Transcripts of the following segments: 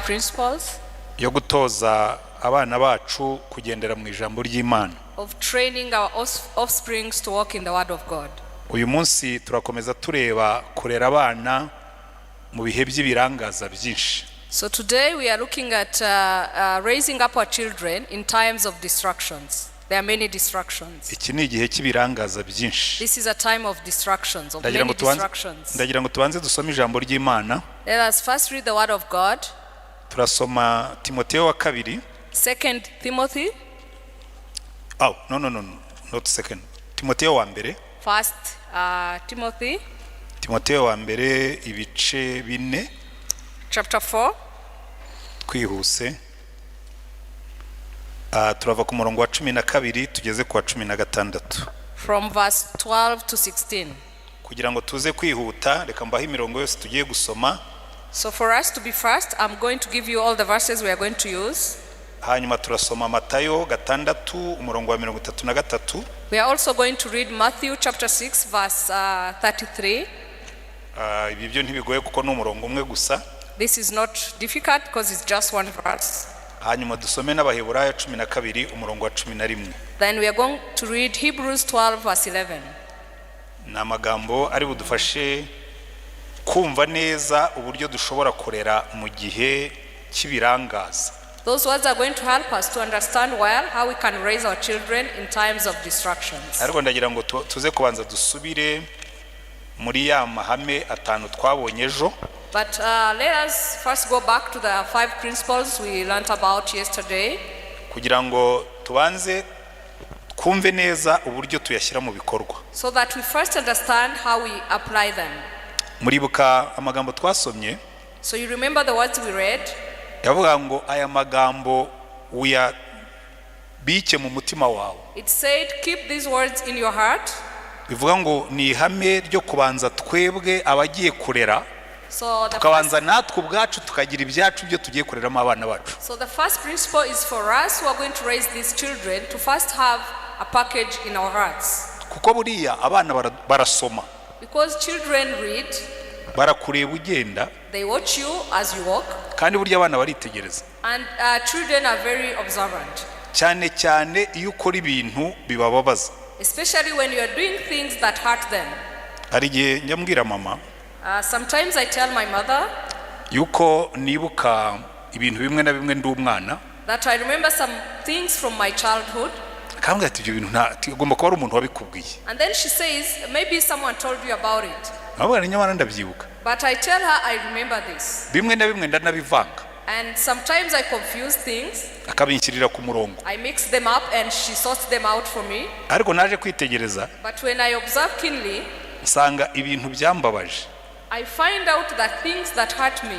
Principles yo gutoza abana bacu kugendera mu ijambo ry'Imana. Of training our offsprings to walk in the Word of God. Uyu munsi turakomeza tureba kurera abana mu bihe by'ibirangaza byinshi. So today we are looking at raising up our children in times of distractions. There are many distractions. Iki ni igihe cy'ibirangaza byinshi. This is a time of distractions, of Ndagira many ngo tubanze distractions. Ndagira ngo tubanze dusome ijambo ry'Imana. Let us first read the Word of God. Turasoma Timoteyo wa kabiri. Second Timothy, Oh, no, not second, Timoteyo wa mbere. First Timothy, Timoteyo wa mbere ibice 4. Chapter 4. Twihuse. Ah, turava ku murongo wa 12 tugeze ku wa 16. From verse 12 to 16. Kugira ngo tuze kwihuta, reka mbahe imirongo yose tugiye gusoma. So for us to be fast, I'm going to give you all the verses we are going to use. Hanyuma turasoma Matayo 6, umurongo wa 33. We are also going to read Matthew chapter 6, verse 33. Ah, ibi byo ntibigoye kuko ni umurongo umwe gusa. This is not difficult because it's just one verse. Hanyuma dusome n'Abaheburayo 12, umurongo wa 11. Then we are going to read Hebrews 12, verse 11. Ni amagambo ari budufashe kumva neza uburyo dushobora kurera mu gihe cy'ibirangaza. Those words are going to help us to understand well how we can raise our children in times of distractions. Ariko ndagira ngo tuze kubanza dusubire muri ya mahame atanu twabonye ejo. But let us first go back to the five principles we learnt about yesterday kugira ngo tubanze twumve neza uburyo tuyashyira mu bikorwa. So that we first understand how we apply them. Muribuka amagambo twasomye? So you remember the words we read? Yavuga ngo aya magambo uyabike mu mutima wawe. It said, "Keep these words in your heart." Bivuga ngo ni ihame ryo kubanza twebwe abagiye kurera So the first, tukabanza natwe ubwacu tukagira ibyacu byo tugiye kureramo abana bacu. So the first principle is for us who are going to raise these children to first have a package in our hearts. Kuko buriya abana barasoma. Because children read, barakureba ugenda. They watch you as you walk, kandi burya abana baritegereza. And children are very observant, cyane cyane iyo ukora ibintu bibababaza. Especially when you are doing things that hurt them. Hari igihe njya mbwira mama Sometimes I tell my mother yuko nibuka ibintu bimwe na bimwe ndi umwana, that I remember some things from my childhood, akambwira ati ibyo bintu nta ugomba kuba ari umuntu wabikubwiye. And then she says, "Maybe someone told you about it." Nkabwira nyamara ndabyibuka. But I tell her I remember this. Bimwe na bimwe ndanabivanga. And sometimes I confuse things. Akabinshyirira ku murongo. I mix them up and she sorts them out for me. Ariko naje kwitegereza, But when I observe keenly, nsanga ibintu byambabaje I find out that things that hurt me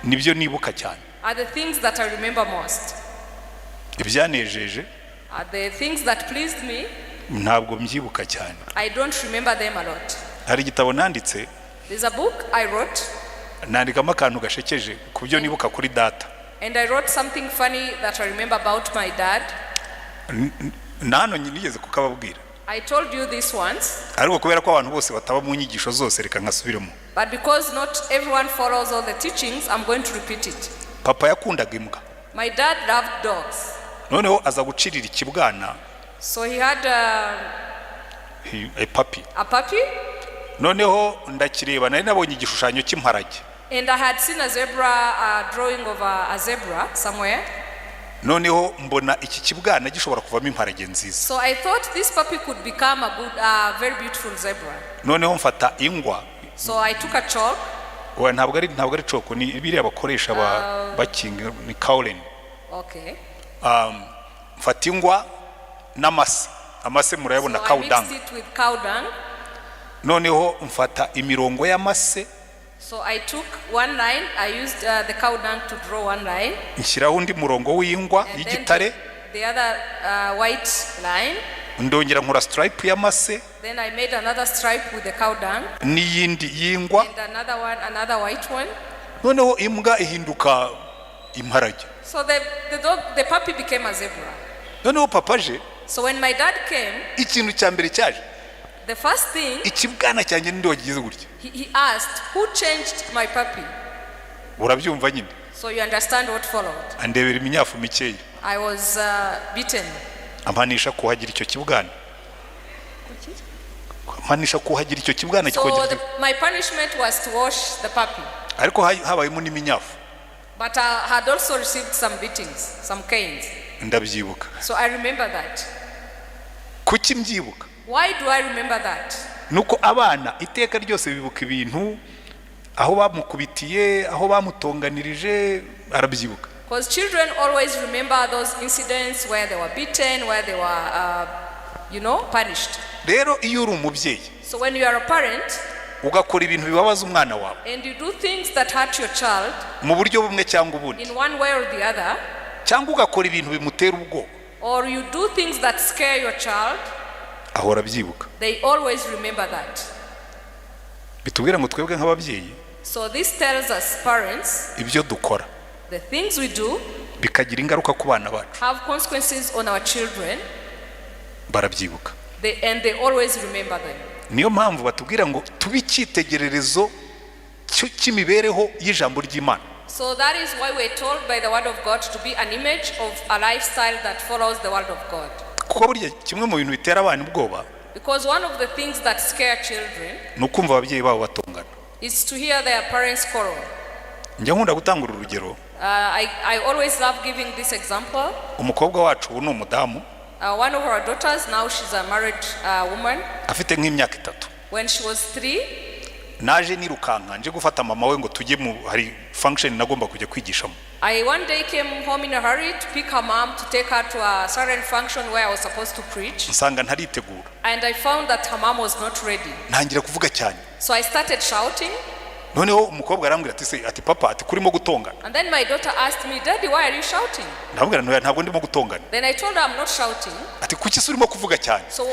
nibyo nibuka cyane. Are the things that I remember most. Ibyanejeje Are the things that pleased me, ntabwo mbyibuka cyane. I don't remember them a lot. Hari igitabo nanditse. There's a book I wrote, nandikamo akantu gashekeje ku byo nibuka kuri data. And I wrote something funny that I remember about my dad. Na hano nigeze kukababwira. I told you this once, ariko kubera ko abantu bose bataba mu nyigisho zose, reka nkasubiremo. But because not everyone follows all the teachings, I'm going to repeat it. Papa yakundaga imbwa. My dad loved dogs. Noneho aza gucirira ikibwana. So he had a puppy. A puppy, Noneho ndakireba, nari nabonye igishushanyo cy'imparage. And I had seen a zebra, a drawing of a zebra somewhere. Noneho mbona iki kibwana gishobora kuvamo imparage nziza. So I thought this puppy could become a good, very beautiful zebra. Noneho mfata ingwa. So I took a chalk. Oya, ntabwo ari chalk, ni biriya bakoresha bakinga, ni kaolin. Mfata ingwa n'amase, amase murayabona. So I Cow mixed dung. It with cow dung. Noneho mfata imirongo y'amase. So I took one line. I used the cow dung to draw one line. Nshyiraho undi murongo w'ingwa And then y'igitare. the other white line. Ndongera nkora stripe y'amase. Then I made another stripe with the cow dung. N'iyindi y'ingwa. And another one, another white one. Noneho imbwa ihinduka imparage. So the dog, the puppy became a zebra. Noneho papa aje, So when my dad came, ikintu cya mbere cyaje, the first thing ikibwana cyanjye ninde wagize gutya? he asked, "Who changed my puppy?" Urabyumva nyine. So you understand what followed. Andebera iminyafu mikeya. I was beaten. Ampanisha kuhagira icyo kibwana, ampanisha kuhagira icyo kibwana So kikongera. My punishment was to wash the puppy. Ariko habayemo n'iminyafu. But I had also received some beatings, some canes. Ndabyibuka. So I remember that. Kuki mbyibuka? Why do I remember that? Nuko abana iteka ryose bibuka ibintu, aho bamukubitiye, aho bamutonganirije, arabyibuka. Because children always remember those incidents where they were beaten, where they were punished. Rero iyo uri umubyeyi, So when you are a parent ugakora ibintu bibabaza umwana wawe and you do things that hurt your child mu buryo bumwe cyangwa ubundi, in one way or the other, cyangwa ugakora ibintu bimutera ubwoba, or you do things that scare your child, ahora abyibuka. They always remember that. Bitubwira ngo twebwe nk'ababyeyi, So this tells us parents, ibyo dukora the things we do bikagira ingaruka ku bana bacu, have consequences on our children, barabyibuka. And they always remember them. Niyo mpamvu batubwira ngo tube icyitegererezo cy'imibereho y'ijambo ry'Imana. So that is why we're told by the word of God to be an image of a lifestyle that follows the word of God. Kuko burya kimwe mu bintu bitera abana ubwoba Because one of the things that scare children ni ukumva ababyeyi babo batongana. Is to hear their parents quarrel. Njya nkunda gutanga uru rugero. I always love giving this example. Umukobwa wacu ubu ni umudamu. One of our daughters, now she's a married woman. Afite nk'imyaka 3, When she was 3, naje nirukanka nje gufata mama we ngo tujye mu hari function nagomba kujya kwigishamo. I one day came home in a hurry to pick her mom to take her to a certain function where I was supposed to preach. Nsanga ntaritegura. And I found that her mom was not ready. Ntangira kuvuga cyane. So I started shouting. Noneho umukobwa arambwira ati: "Se," ati, "papa," ati, "kurimo gutongana?" And then my daughter asked me, "Daddy, why are you shouting?" Ndamubwira nti: "Ntabwo ndimo gutongana." Then I told her I'm not shouting. Ati: "Kuki se urimo kuvuga cyane?" So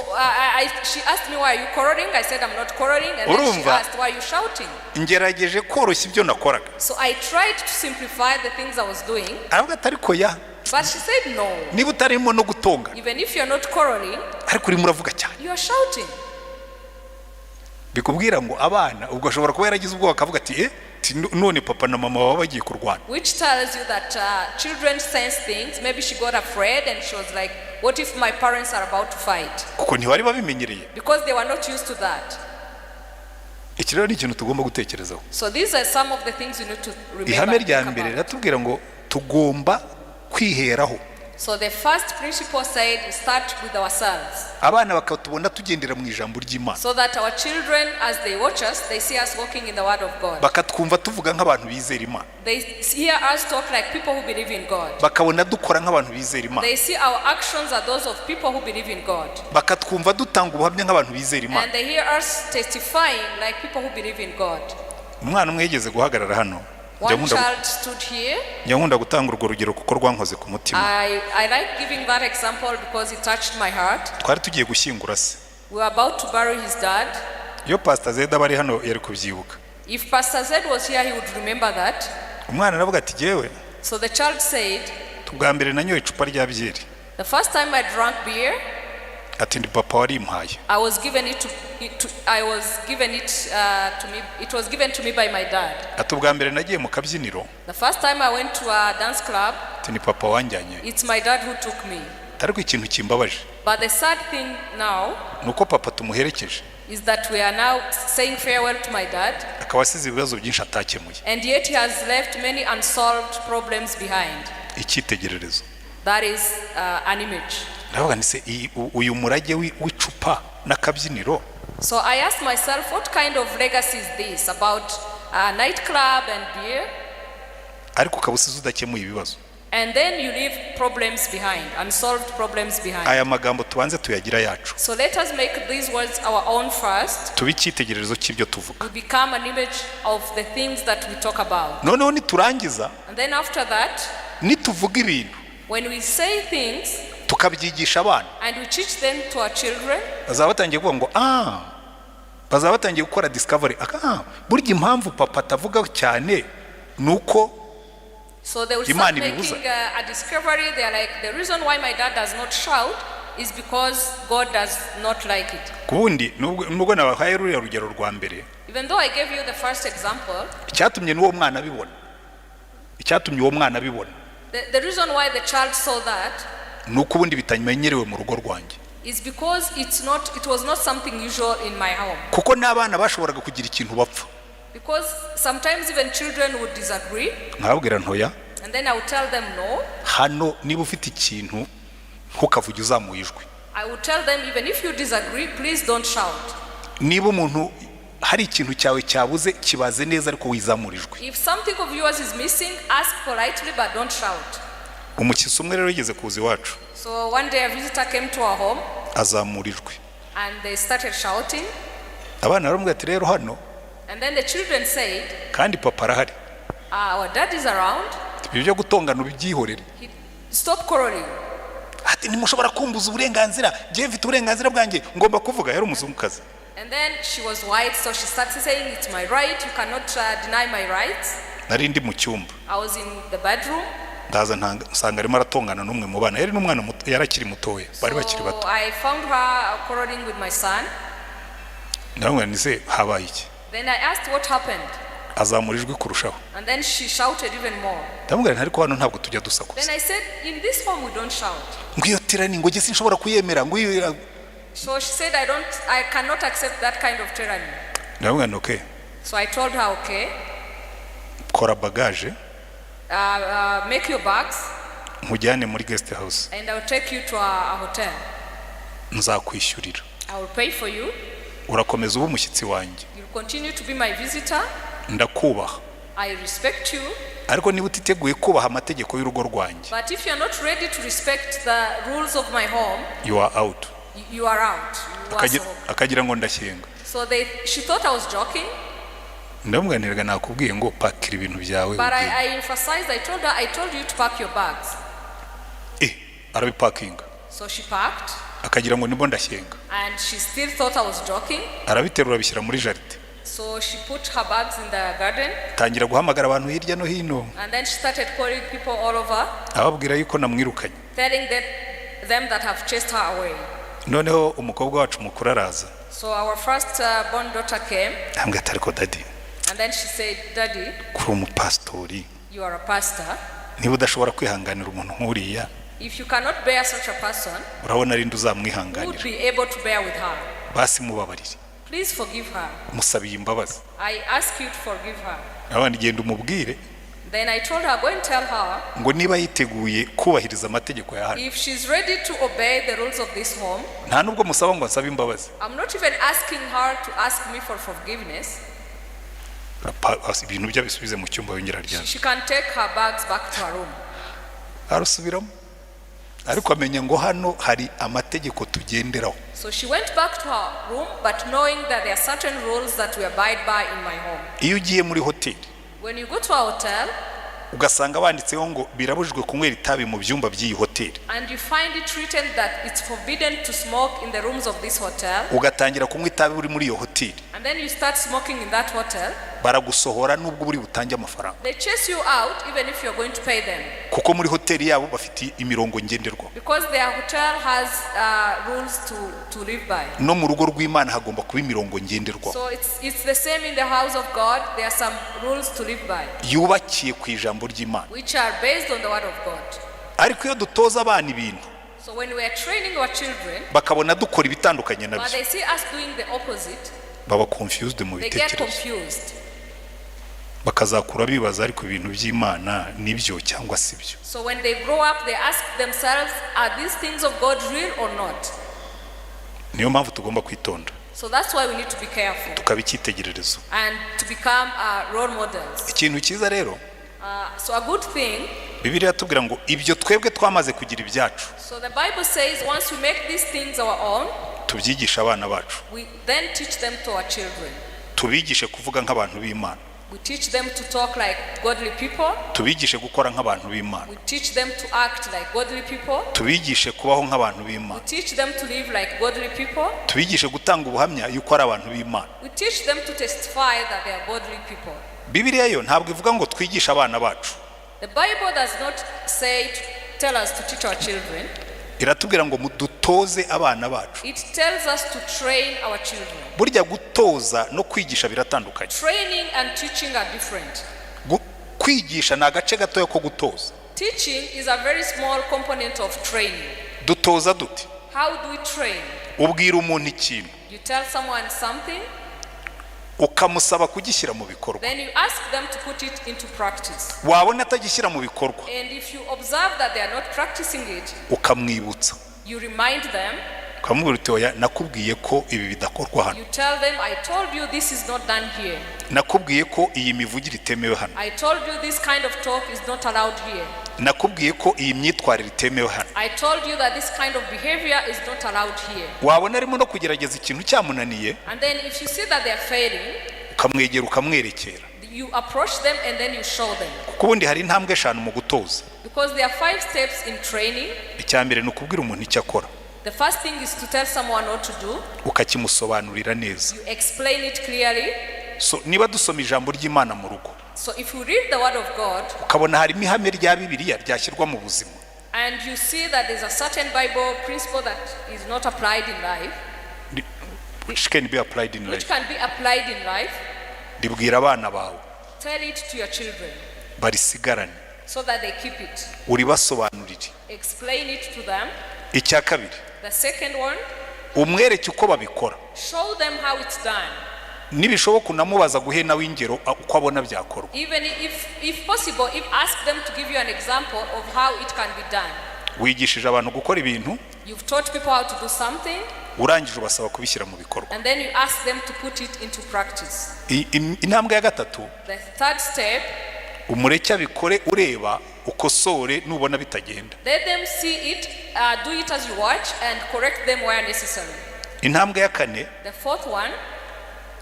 she asked me, "Why are you quarreling?" I said, "I'm not quarreling." And then she Urumva? asked, "Why are you shouting?" Ngerageje koroshya ibyo nakoraga. So I tried to simplify the things I was doing. Aravuga ati: "Ariko ya But she said, "No. niba utarimo no gutongana, Even if you're not quarreling, ariko urimo uravuga cyane." you are shouting." Bikubwira ngo abana ubwo ashobora kuba yaragize ubwoba akavuga ati: "Eh, ti none papa na mama baba bagiye kurwana." Which tells you that children sense things. Maybe she got afraid and she was like, "What if my parents are about to fight?" Kuko ntibari babimenyereye. Because they were not used to that. Iki rero ni ikintu tugomba gutekerezaho. So these are some of the things you need to remember Ihame and rya think mbere about. riratubwira ngo tugomba kwiheraho. So the first principle said, start with ourselves. Abana bakatubona tugendera mu ijambo ry'Imana. So that our children, as they watch us, they see us walking in the word of God. Bakatwumva tuvuga nk'abantu bizera Imana. They hear us talk like people who believe in God. Bakabona dukora nk'abantu bizera Imana. They see our actions are those of people who believe in God. Bakatwumva dutanga ubuhamya nk'abantu bizera Imana. And they hear us testifying like people who believe in God. Umwana umwe yigeze guhagarara hano. Njya One nkunda child stood here. Njya nkunda gutanga urwo rugero kuko rwankoze ku mutima. I like giving that example because it touched my heart. Twari tugiye gushyingura se. We were about to bury his dad. Iyo Pastor Zeda aba ari hano yari kubyibuka. If Pastor Zed was here, he would remember that. Umwana aravuga ati: "Jyewe, So the child said, ubwa mbere nanyoye icupa rya byeri," "The first time I drank beer, ati, "ndi papa warimpaye." I was given it to me, it was given to me by my dad." Ati: "Ubwa mbere nagiye mu kabyiniro," "The first time I went to a dance club, ati, "ni papa wanjyanye." it's my dad who took me." Ariko ikintu kimbabaje "But the sad thing now ni uko papa tumuherekeje, is that we are now saying farewell to my dad, akaba asize ibibazo byinshi atakemuye." and yet he has left many unsolved problems behind." Icyitegererezo. That is an image. Ndavuga nti se uyu murage w'icupa n'akabyiniro, So I asked myself, what kind of legacy is this about a nightclub and beer? Ariko ukaba usize udakemuye ibibazo. And then you leave problems behind, unsolved problems behind. Aya magambo tubanze tuyagira yacu. So let us make these words our own first. Tube icyitegererezo cy'ibyo tuvuga. We become an image of the things that we talk about. Noneho niturangiza, And then after that, nituvuga ibintu, when we say things tukabyigisha abana, and we teach them to our children, bazaba batangiye kuvuga ngo bazaba batangiye gukora discovery: "Ah, burya impamvu papa atavuga cyane ni uko so they will start Imana ibibuza." making a discovery. They are like, "The reason why my dad does not shout is because God does not like it." Ku bundi nubwo nabahaye ruriya rugero rwa mbere, Even though I gave you the first example, icyatumye n'uwo mwana abibona, Icyatumye uwo mwana abibona The reason why the child saw that ni uko ubundi bitamenyerewe mu rugo rwanjye, is because it was not something usual in my home. Kuko n'abana bashoboraga kugira ikintu bapfa, Because sometimes even children would disagree, nkababwira nti oya, and then I would tell them no. Hano niba ufite ikintu ntukavuge uzamuye ijwi. I would tell them, even if you disagree, please don't shout. Niba umuntu hari ikintu cyawe cyabuze, kibaze neza ariko wizamura ijwi. If something of yours is missing, ask politely, but don't shout. Umushyitsi umwe rero yigeze kuza iwacu, So one day a visitor came to our home azamura ijwi. And they started shouting. Abana baramubwira ati rero hano, And then the children said, kandi papa arahari, "Our dad is around. Ibyo byo gutongana ubyihorere. Stop quarreling." Ati ntimushobora kumbuza uburenganzira, njyewe mfite uburenganzira bwanjye, ngomba kuvuga. Yari umuzungukazi. And then she was white, so she started saying, "It's my right, you cannot deny my rights." Nari ndi mu cyumba. I was in the bedroom. Ndaza nsanga arimo aratongana n'umwe mu bana, yari n'umwana muto, yari akiri mutoya, bari bakiri So bato. I found her quarreling with my son. Ndamubwira nti se habaye iki? Then I asked what happened. Azamura ijwi kurushaho. And then she shouted even more. Ndamubwira nti ariko hano ntabwo tujya dusakuza. Then I said, "In this home we don't shout." Ngo iyo tyranny, ngo njye sinshobora kuyemera, ngo iyo So she said, I cannot accept that kind of tyranny." Ndamubwira nti okay, So I told her, "Okay, kora bagage, make your bags nkujyane muri guest house, and I'll take you to a hotel. Nzakwishyurira. I will pay for you. Urakomeza ube umushyitsi wanjye. You'll continue to be my visitor. Ndakubaha. I respect you. Ariko niba utiteguye kubaha amategeko y'urugo rwanjye, But if you're not ready to respect the rules of my home, you are out." you are out. You are so." Akagira ngo ndashyenga. So she thought I was joking, Ndamubwira nakubwiye ngo pakira ibintu byawe but ugende. I emphasized, I told her, "I told you to pack your bags." Eh, arabipakinga. So she packed, Akagira ngo ndimo ndashyenga. And she still thought I was joking. Arabiterura abishyira muri jardin. So she put her bags in the garden, Tangira guhamagara abantu hirya no hino, and then she started calling people all over, ababwira yuko namwirukanye. Telling them that have chased her away. Noneho umukobwa wacu mukuru araza. So our first born daughter came, Ambwira ati ariko daddy, and then she said, "Daddy, kuri umupasitori, you are a pastor. Niba udashobora kwihanganira umuntu nk'uriya, If you cannot bear such a person, urabona arinde who would uzamwihanganira? Be able to bear with her? Basi mubabarire. Please forgive her. Musabiye imbabazi." I ask you to forgive her." Abandi genda umubwire Then I told her, "Go and tell her ngo niba yiteguye kubahiriza amategeko ya hano, if she's ready to obey the rules of this home." Nta nubwo musaba ngo ansabe imbabazi. I'm not even asking her to ask me for forgiveness. Ibintu bye abisubize mu cyumba yongera aryame. She can take her bags back to her room." Arasubiramo ariko amenya ngo hano hari amategeko tugenderaho. So she went back to her room, but knowing that there are certain rules that we abide by in my home. Iyo ugiye muri hoteli, When you go to a hotel ugasanga banditseho ngo birabujijwe kunywera itabi mu byumba by'iyi hoteli, and you find it written that it's forbidden to smoke in the rooms of this hotel, ugatangira kunywa itabi uri muri iyo hoteli, and then you start smoking in that hotel, baragusohora nubwo uri butange amafaranga. They chase you out even if you're going to pay them. Kuko muri hoteli yabo bafite imirongo ngenderwaho. Because their hotel has rules to live by. No mu rugo rw'Imana hagomba kuba imirongo ngenderwaho So it's the same in the house of God. There are some rules to live by, yubakiye ku ijambo ry'Imana. Which are based on the word of God. Ariko iyo dutoza abana ibintu, So when we are training our children, bakabona dukora ibitandukanye nabyo, but they see us doing the opposite, baba confused mu they get bitekerezo, confused. Bakazakura bibaza ariko ibintu by'Imana nibyo cyangwa si byo? So when they grow up, they ask themselves, "Are these things of God real or not?" Niyo mpamvu tugomba kwitonda, So that's why we need to be careful tukaba icyitegererezo. And to become role models. Ikintu cyiza rero, So a good thing, Bibiliya iratubwira ngo ibyo twebwe twamaze kugira ibyacu, so the Bible says once we make these things our own, tubyigishe abana bacu, we then teach them to our children. Tubigishe kuvuga nk'abantu b'Imana, We teach them to talk like godly people. Tubigishe gukora nk'abantu b'Imana, We teach them to act like godly people. Tubigishe kubaho nk'abantu We b'Imana, teach them to live like godly people. Tubigishe gutanga ubuhamya yuko ari abantu b'Imana. We teach them to testify that they are godly people. Bibiliya yo ntabwo ivuga ngo twigishe abana bacu. The Bible does not say to tell us to teach our children. Iratubwira ngo dutoze abana bacu. It tells us to train our children. Burya gutoza no kwigisha biratandukanye. Training and teaching are different. Gu- Kwigisha ni agace gatoya ko gutoza. Teaching is a very small component of training. Dutoza dute? How do we train? Ubwira umuntu ikintu, You tell someone something, ukamusaba kugishyira mu bikorwa. Then you ask them to put it into practice. Wabona atagishyira mu bikorwa, And if you observe that they are not practicing it, ukamwibutsa, you remind them. Ukamubwira uti: "Oya, nakubwiye ko ibi bidakorwa hano." You tell them, "I told you this is not done here." "Nakubwiye ko iyi mivugire itemewe hano." "I told you this kind of talk is not allowed here." "Nakubwiye ko iyi myitwarire itemewe hano." "I told you that this kind of behavior is not allowed here." Wabona arimo no kugerageza ikintu cyamunaniye, And then if you see that they are failing, ukamwegera ukamwerekera. You approach them and then you show them. Kuko ubundi hari intambwe eshanu mu gutoza. Because there are five steps in training. Icya mbere ni ukubwira umuntu icyo akora, The first thing is to tell someone what to do. Ukakimusobanurira neza. You explain it clearly. So niba dusoma ijambo ry'Imana mu rugo, So if you read the word of God ukabona harimo ihame rya Bibiliya ryashyirwa mu buzima, and you see that there's a certain Bible principle that is not applied in life, which can be applied in which life, can be applied in life, ribwira abana bawe, tell it to your children barisigarane, so that they keep it. Uribasobanurire. Explain it to them. Icya kabiri, The second one, umwereke uko babikora. Show them how it's done. Nibishoboka unamubaza guhe nawe ingero uko abona byakorwa. Even if possible, if ask them to give you an example of how it can be done. Wigishije abantu gukora ibintu, You've taught people how to do something, urangije ubasaba kubishyira mu bikorwa. And then you ask them to put it into practice. Intambwe ya gatatu, The third step, umureke abikore ureba, ukosore nubona bitagenda. Let them see it, do it as you watch, and correct them where necessary. Intambwe ya kane, The fourth one,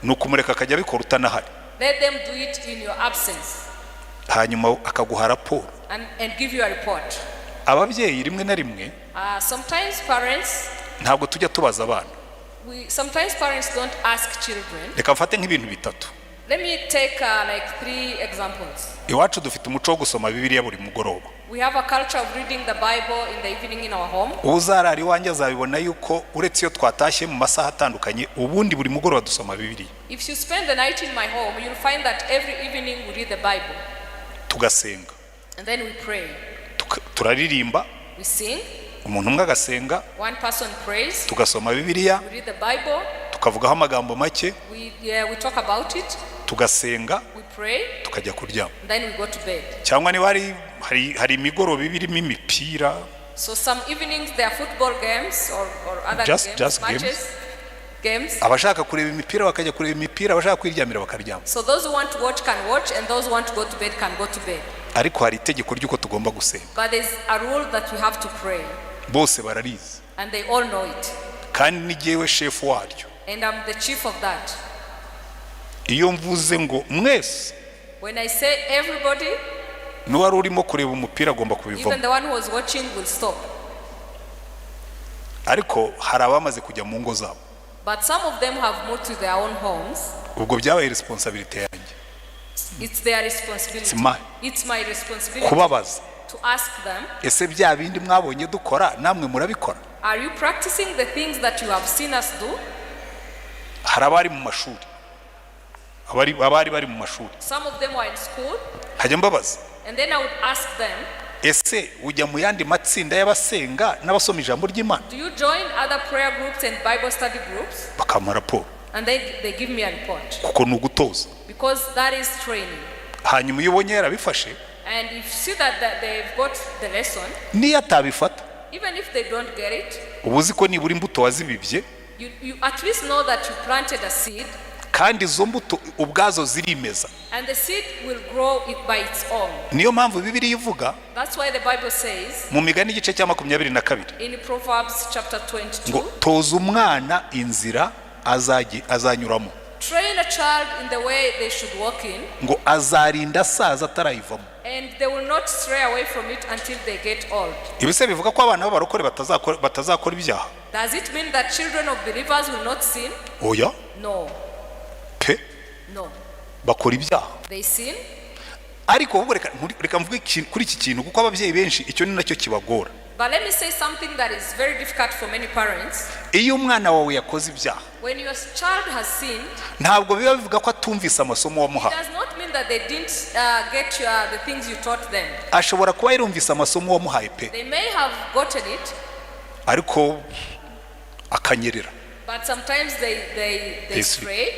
ni ukumureka akajya abikora utanahari, let them do it in your absence hanyuma akaguha raporo. and give you a report. Ababyeyi rimwe na rimwe Sometimes parents, ntabwo tujya tubaza abana. Sometimes parents don't ask children. Reka mfate nk'ibintu bitatu. Let me take like three examples. Iwacu dufite umuco wo gusoma Bibiliya buri mugoroba. We have a culture of reading the Bible in the evening in our home. Uzarara iwanjye azabibona yuko uretse iyo twatashye mu masaha atandukanye, ubundi buri mugoroba dusoma Bibiliya. If you spend the night in my home, you'll find that every evening we read the Bible Tugasenga. And then we pray. Turaririmba, We sing, umuntu umwe agasenga, one person prays, tugasoma Bibiliya, we read the Bible, tukavugaho amagambo make, yeah, we talk about it, tugasenga, we pray, tukajya kuryama. And then we go to bed. Cyangwa niba hari imigoroba iba irimo imipira, So some evenings there are football games or other games, Just games. matches, games. Abashaka kureba imipira bakajya kureba imipira, abashaka kwiryamira bakaryama. So those who want to watch can watch, and those who want to go to bed can go to bed. Ariko hari itegeko ry'uko tugomba gusenga. But there's a rule that we have to pray, Bose bararizi. And they all know it. Kandi ni jyewe shefu waryo. And I'm the chief of that. Iyo mvuze ngo mwese, When I say everybody, n'uwari urimo kureba umupira agomba kubivamo. Even the one who was watching will stop. Ariko hari abamaze kujya mu ngo zabo. But some of them have moved to their own homes. Ubwo byabaye responsabilité yanjye. It's their responsibility. It's mine. It's my responsibility Kubabaza, to ask them, ese bya bindi mwabonye dukora namwe murabikora? "Are you practicing the things that you have seen us do?" Hari abari mu mashuri, abari bari mu mashuri, Some of them were in school. nkajya mbabaza, And then I would ask them, ese ujya mu yandi matsinda y'abasenga n'abasoma ijambo ry'Imana? "Do you join other prayer groups and Bible study groups?" Bakampa raporo. And then they give me a report. Kuko ni ugutoza. Because that is training. Hanyuma iyo ubonye yarabifashe, And if you see that they've got the lesson, niyo atabifata, even if they don't get it, uba uzi ko nibura imbuto wazibibye, you at least know that you planted a seed, kandi izo mbuto ubwazo zirimeza. And the seed will grow it by its own. Niyo mpamvu Bibiliya ivuga That's why the Bible says mu Migani igice cya 22, in Proverbs chapter 22, ngo toza umwana inzira azanyuramo, "Train a child in the way they should walk in, ngo azarinda asaza atarayivamo. And they will not stray away from it until they get old." Ibi se bivuga ko abana b'abarokore batazakora ibyaha? Does it mean that children of believers will not sin? Oya. No, Pe. No. Bakora ibyaha. They sin. Ariko ahubwo reka mvuge kuri iki kintu, kuko ababyeyi benshi icyo ni nacyo kibagora. But let me say something that is very difficult for many parents. Iyo umwana wawe yakoze ibyaha, When your child has sinned, ntabwo biba bivuga ko atumvise amasomo wamuhaye. it does not mean them that they didn't get the things you taught them. Ashobora kuba yarumvise amasomo wamuhaye pe, They may have gotten it, ariko akanyerera. But sometimes they Yes. stray.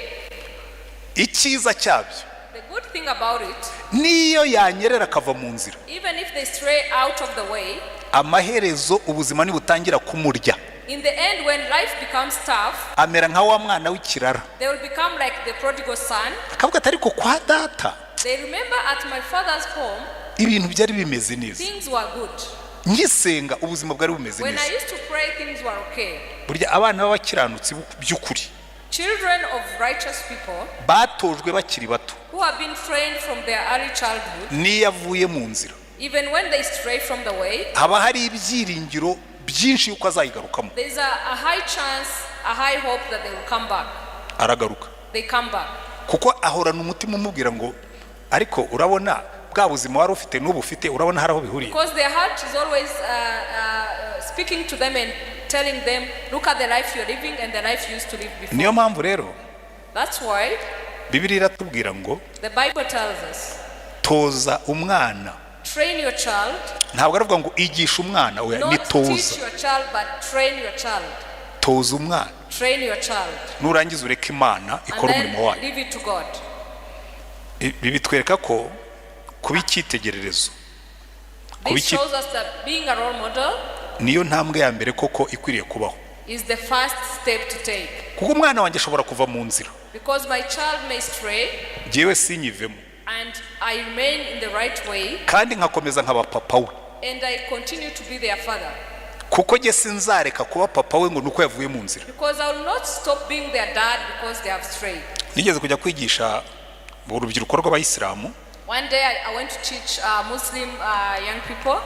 Icyiza cyabyo, The good thing about it, niyo yanyerera akava mu nzira, even if they stray out of the way, amaherezo ubuzima nibutangira kumurya, in the end, when life becomes tough, amera nka wa mwana w'ikirara. They will become like the prodigal son. Akavuga ati ariko kwa data They remember, "At my father's home, ibintu byari bimeze neza, things were good. ngisenga ubuzima bwari bumeze When I neza." used to pray, things were okay." Burya abana b'abakiranutsi by'ukuri, Children of righteous people batojwe bakiri bato, who have been trained from their early childhood, n'iyo avuye mu nzira, even when they stray from the way, haba hari ibyiringiro byinshi yuko azayigarukamo. There's a high chance, a high hope that they will come back. Aragaruka. They come back. Kuko ahorana umutima umubwira ngo ariko urabona bwa buzima wari ufite n'ubu ufite, urabona hari aho bihuriye? Because their heart is always speaking to them and telling them, "Look at the life you're living and the life you used to live before." Niyo mpamvu rero That's why Bibiliya iratubwira ngo the Bible tells us, toza umwana. Train your child, Ntabwo aravuga ngo igisha umwana, oya, ni not toza. Teach your child, but train your child. Toza umwana. Train your child. Nurangiza ureke Imana And ikora umurimo then wayo. Leave it to God. Ibi bitwereka ko kuba icyitegererezo kuba This shows us that being a role model niyo ntambwe ya mbere koko ikwiriye kubaho. Is the first step to take. Kuko umwana wanjye ashobora kuva mu nzira, Because my child may stray njyewe sinyivemo, and I remain in the right way kandi nkakomeza nkaba papa we, and I continue to be their father. Kuko njye sinzareka kuba papa we ngo ni uko yavuye mu nzira. Because I will not stop being their dad because they have strayed. Nigeze kujya kwigisha urubyiruko rw'abayisilamu. One day I went to teach Muslim young people.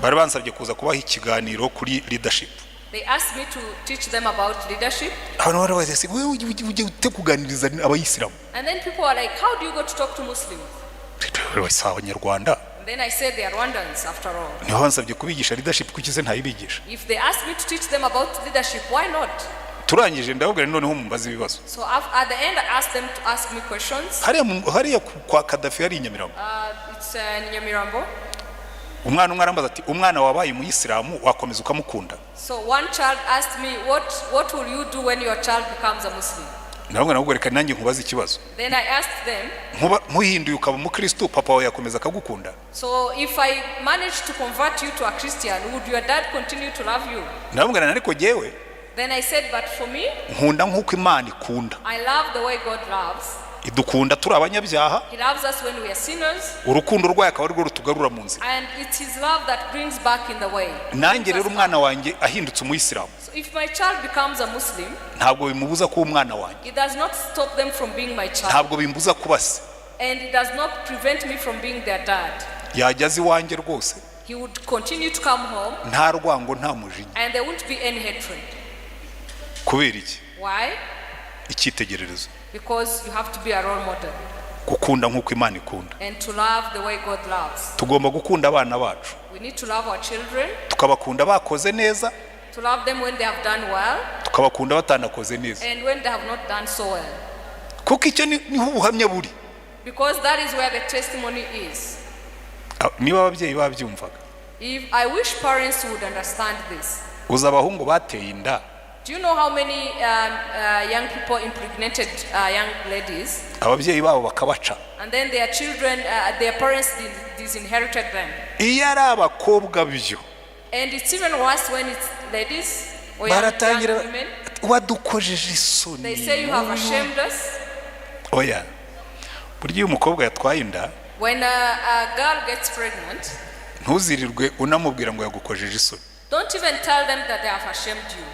Bari bansabye kuza kubaha ikiganiro kuri leadership. They asked me to teach them about leadership. Abantu bari bazi ese wowe ujye ute kuganiriza abayisilamu? And then people were like, "How do you go to talk to Muslims?" Si abanyarwanda? And then I said, "They are Rwandans after all." Niho bansabye kubigisha leadership, kuki se ntayibigisha? If they asked me to teach them about leadership, why not? Turangije ndababwira noneho mumbaze ibibazo. So at the end, I asked them to ask me questions. Hariya kwa Kadafi hari i Nyamirambo. It's in Nyamirambo. Umwana umwe arambaza ati umwana wabaye umuyisilamu wakomeza ukamukunda? So one child asked me, What will you do when your child becomes a Muslim?" Nawe nabwo reka nanjye nkubaze ikibazo. Then I asked them, Nkuba nkuhinduye ukaba umukristo, papa wawe yakomeza akagukunda? "So if I manage to convert you to a Christian, would your dad continue to love you?" Ndamubwira ariko jyewe Then I said, "But for me, nkunda nk'uko Imana ikunda. I love the way God loves. Idukunda turi abanyabyaha, He loves us when we are sinners, urukundo rwayo akaba arirwo rutugarura mu nzira. And it's His love that brings back in the way." Nanjye rero umwana wanjye ahindutse umuyisilamu, So if my child becomes a Muslim, ntabwo bimubuza kuba umwana wanjye, it does not stop them from being my child, ntabwo bimbuza kuba se. And it does not prevent me from being their dad. Yajya aza iwanjye rwose, He would continue to come home, nta rwango, nta mujinya. And there won't be any hatred. Kubera iki? Why? Icyitegererezo. Because you have to be a role model Gukunda nk'uko Imana ikunda. And to love the way God loves. Tugomba gukunda abana bacu, We need to love our children, tukabakunda bakoze neza, to love them when they have done well tukabakunda batanakoze neza, and when they have not done so well. Kuko icyo niho ubuhamya buri. Because that is where the testimony is. Ah, niba ababyeyi babyumvaga. If I wish parents would understand this. Uzi abahungu bateye inda, Do you know how many young people impregnated young ladies ababyeyi babo bakabaca? And then their children, their parents disinherited them? Iyo ari abakobwa byo, And it's even worse when it's ladies or young baratangira women. Wadukojeje isoni. They say, "You have ashamed us." Oya, burya iyo umukobwa yatwaye inda, When a girl gets pregnant, ntuzirirwe unamubwira ngo yagukojeje isoni. Don't even tell them that they have ashamed you.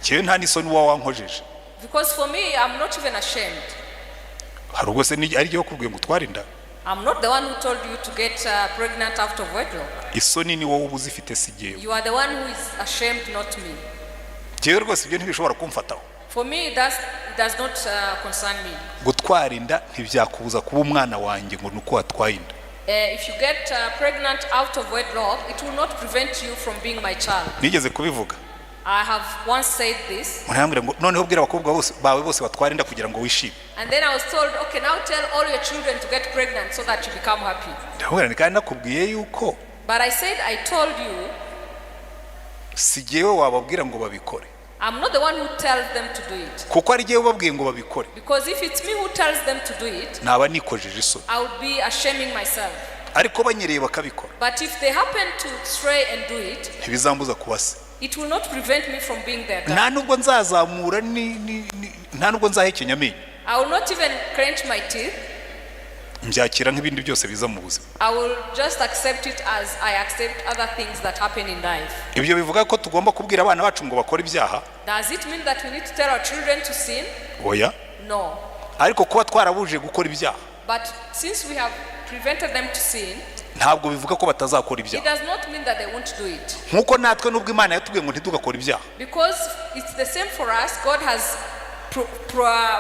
Njyewe nta n'isoni uba wankojeje. Because for me, I'm not even ashamed. Hari ubwo se ari ryo kubwiye ngo utware inda? I'm not the one who told you to get pregnant out of wedlock. Isoni ni wowe uba uzifite, si jyewe. You are the one who is ashamed, not me. Jyewe rwose ibyo ntibishobora kumfataho. For me, it does not concern me. Gutwara inda ntibyakubuza kuba umwana wanjye ngo ni uko watwaye inda. If you get pregnant out of wedlock, it will not prevent you from being my child. Nigeze kubivuga. I have once said this, Murambwira ngo noneho bwira abakobwa bose bawe bose batware inda kugira ngo wishime. And then I was told, "Okay, now tell all your children to get pregnant so that you become happy." Ndamubwira nti kandi nakubwiye yuko But I said, "I told you, si jyewe wababwira ngo babikore, I'm not the one who tells them to do it." kuko ari jyewe ubabwiye ngo babikore, Because if it's me who tells them to do it, naba nikojeje isoni. I would be ashaming myself. Ariko banyereye bakabikora, But if they happen to stray and do it, ntibizambuza kuba se. it will not prevent me from being their dad. Nta nubwo nzazamura nta nubwo nzahekenya amenyo. I will not even clench my teeth. Mbyakira nk'ibindi byose biza mu buzima. I will just accept it as I accept other things that happen in life. Ibyo bivuga ko tugomba kubwira abana bacu ngo bakore ibyaha? Does it mean that we need to tell our children to sin? Oya. No. Ariko kuba twarabujije gukora ibyaha, But since we have prevented them to sin, ntabwo bivuga ko batazakora it ibyaha. does not mean that they won't do it. Nk'uko natwe nubwo Imana yatubwiye ngo ntitugakore ibyaha, Because it's the same for us. God has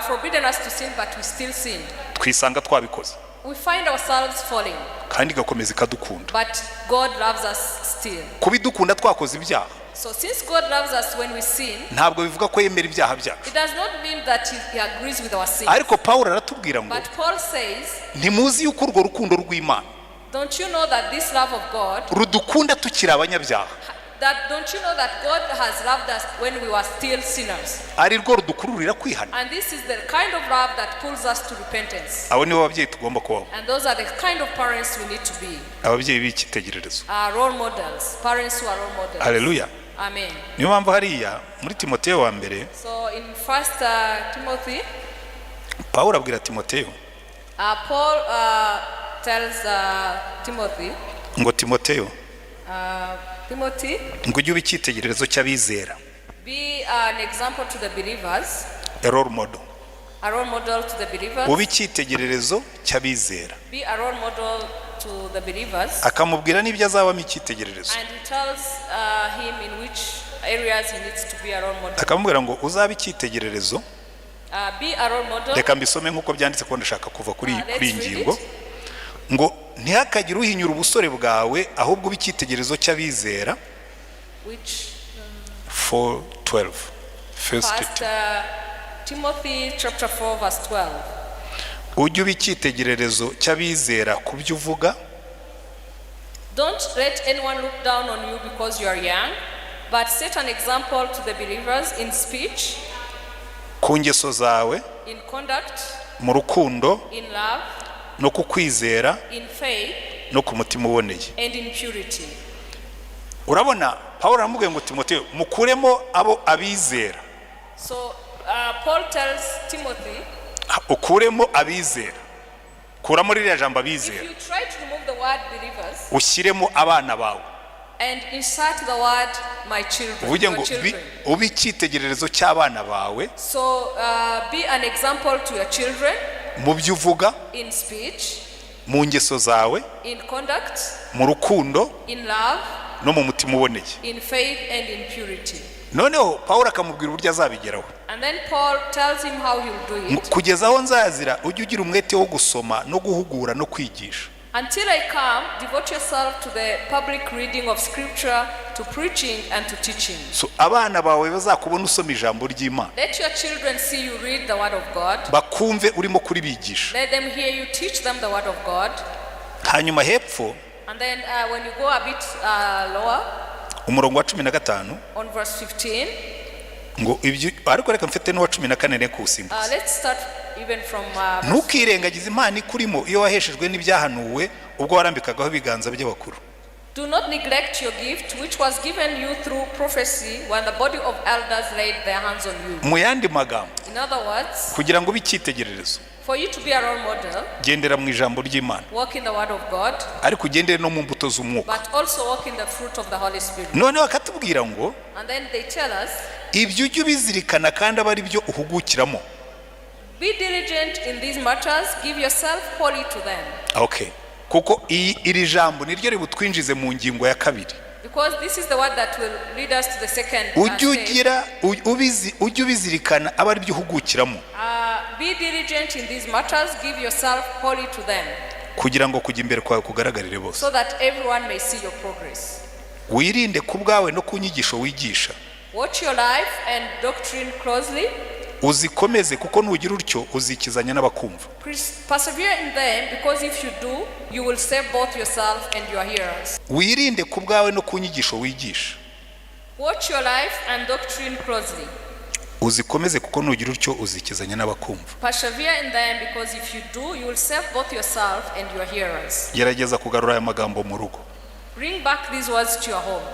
forbidden us to sin, but we still sin. Twisanga twabikoze, We find ourselves falling, kandi igakomeza ikadukunda. But God loves us still. Kuba idukunda twakoze ibyaha, So since God loves us when we sin, ntabwo bivuga ko yemera ibyaha byacu. it does not mean that He agrees with our sin. Ariko Pawulo aratubwira ngo But Paul says, ntimuzi yuko urwo rukundo rw'Imana "Don't you know that this love of God, rudukunda tukiri abanyabyaha, that don't you know that God has loved us when we were still sinners?" ari rwo rudukururira kwihana? And this is the kind of love that pulls us to repentance. Abo nibo babyeyi tugomba kubaho. And those are the kind of parents we need to be. Ababyeyi b'icyitegererezo. Role models, parents who are role models. Haleluya. Amen. Niyo mpamvu hariya muri Timoteyo wa mbere, So in First Timothy, Pawulo abwira Timoteyo Paul tells Timothy, ngo Timoteyo, Timothy, ngo ujye uba icyitegererezo cy'abizera. Be an example to the believers, A role model. A role model to the believers. Ube icyitegererezo cy'abizera. Be a role model to the believers. Akamubwira n'ibyo azabamo icyitegererezo. And he tells him in which areas he needs to be a role model. Akamubwira ngo uzabe icyitegererezo. Be a role model. Reka mbisome nk'uko byanditse kuko ndashaka kuva kuri Let's kuri iyi read ngingo. it. Ngo ntihakagire uhinyura ubusore bwawe, ahubwo ube icyitegererezo cy'abizera. Which 4:12, First. First Timothy chapter 4 verse 12. Ujye uba icyitegererezo cy'abizera ku byo uvuga, Don't let anyone look down on you because you are young, but set an example to the believers in speech, ku ngeso zawe, in conduct, mu rukundo, in love, no ku kwizera, in faith, no ku mutima uboneye. And in purity. Urabona Pawulo aramubwiye ngo Timoteyo mukuremo abo abizera. So Paul tells Timothy, Ukuremo abizera, kuramo ririya jambo if abizera, you try to remove the word "believers" ushyiremo abana bawe, and insert the word "my children," uvuge your ngo children. Ube icyitegererezo cy'abana bawe So be an example to your children mu byo uvuga, in speech, mu ngeso zawe, in conduct, mu rukundo, in love, no mu mutima uboneye. In faith, and in purity. Noneho Pawulo akamubwira uburyo azabigeraho. And then Paul tells him how he'll do Ngo it. kugeza aho nzazira ujye ugira umwete wo gusoma no guhugura no kwigisha. Until I come, devote yourself to the public reading of scripture, to preaching, and to teaching. So abana bawe bazakubona usoma ijambo ry'Imana, Let your children see you read the word of God. bakumve urimo kuribigisha. Let them hear you teach them the word of God. Hanyuma hepfo, And then when you go a bit lower, umurongo wa 15, on verse 15, ngo ibyo ariko reka mfite n'uwa 14 ne kuwusimbuza. Let's start even from Ntukirengagize impano ikurimo iyo waheshejwe n'ibyahanuwe ubwo warambikagaho ibiganza by'abakuru. Do not neglect your gift, which was given you through prophecy when the body of elders laid their hands on you. Mu yandi magambo, In other words, kugira ngo ube icyitegererezo, for you to be a role model, gendera mu ijambo ry'Imana, walk in the word of God, ariko ugendere no mu mbuto z'umwuka. But also walk in the fruit of the Holy Spirit. Noneho akatubwira ngo And then they tell us, ibyo ujye ubizirikana kandi abe ari byo uhugukiramo. Be diligent in these matters, give yourself wholly to them. Okay, kuko iyi iri jambo niryo ributwinjize mu ngingo ya kabiri. Because this is the word that will lead us to the second Ujye step. ugira ujye ubizirikana abe ari byo uhugukiramo, Be diligent in these matters, give yourself wholly to them, kugira ngo kujya imbere kwawe kugaragarire bose. So that everyone may see your progress. Wirinde ku bwawe no ku nyigisho wigisha. Watch your life and doctrine closely. Uzikomeze, kuko nugira utyo uzikizanya n'abakumva. Persevere in them, because if you do, you will save both yourself and your hearers. Wirinde ku bwawe no ku nyigisho wigisha. Watch your life and doctrine closely. Uzikomeze, kuko nugira utyo uzikizanya n'abakumva. Persevere in them, because if you do, you will save both yourself and your hearers. Gerageza kugarura aya magambo mu rugo. Bring back these words to your home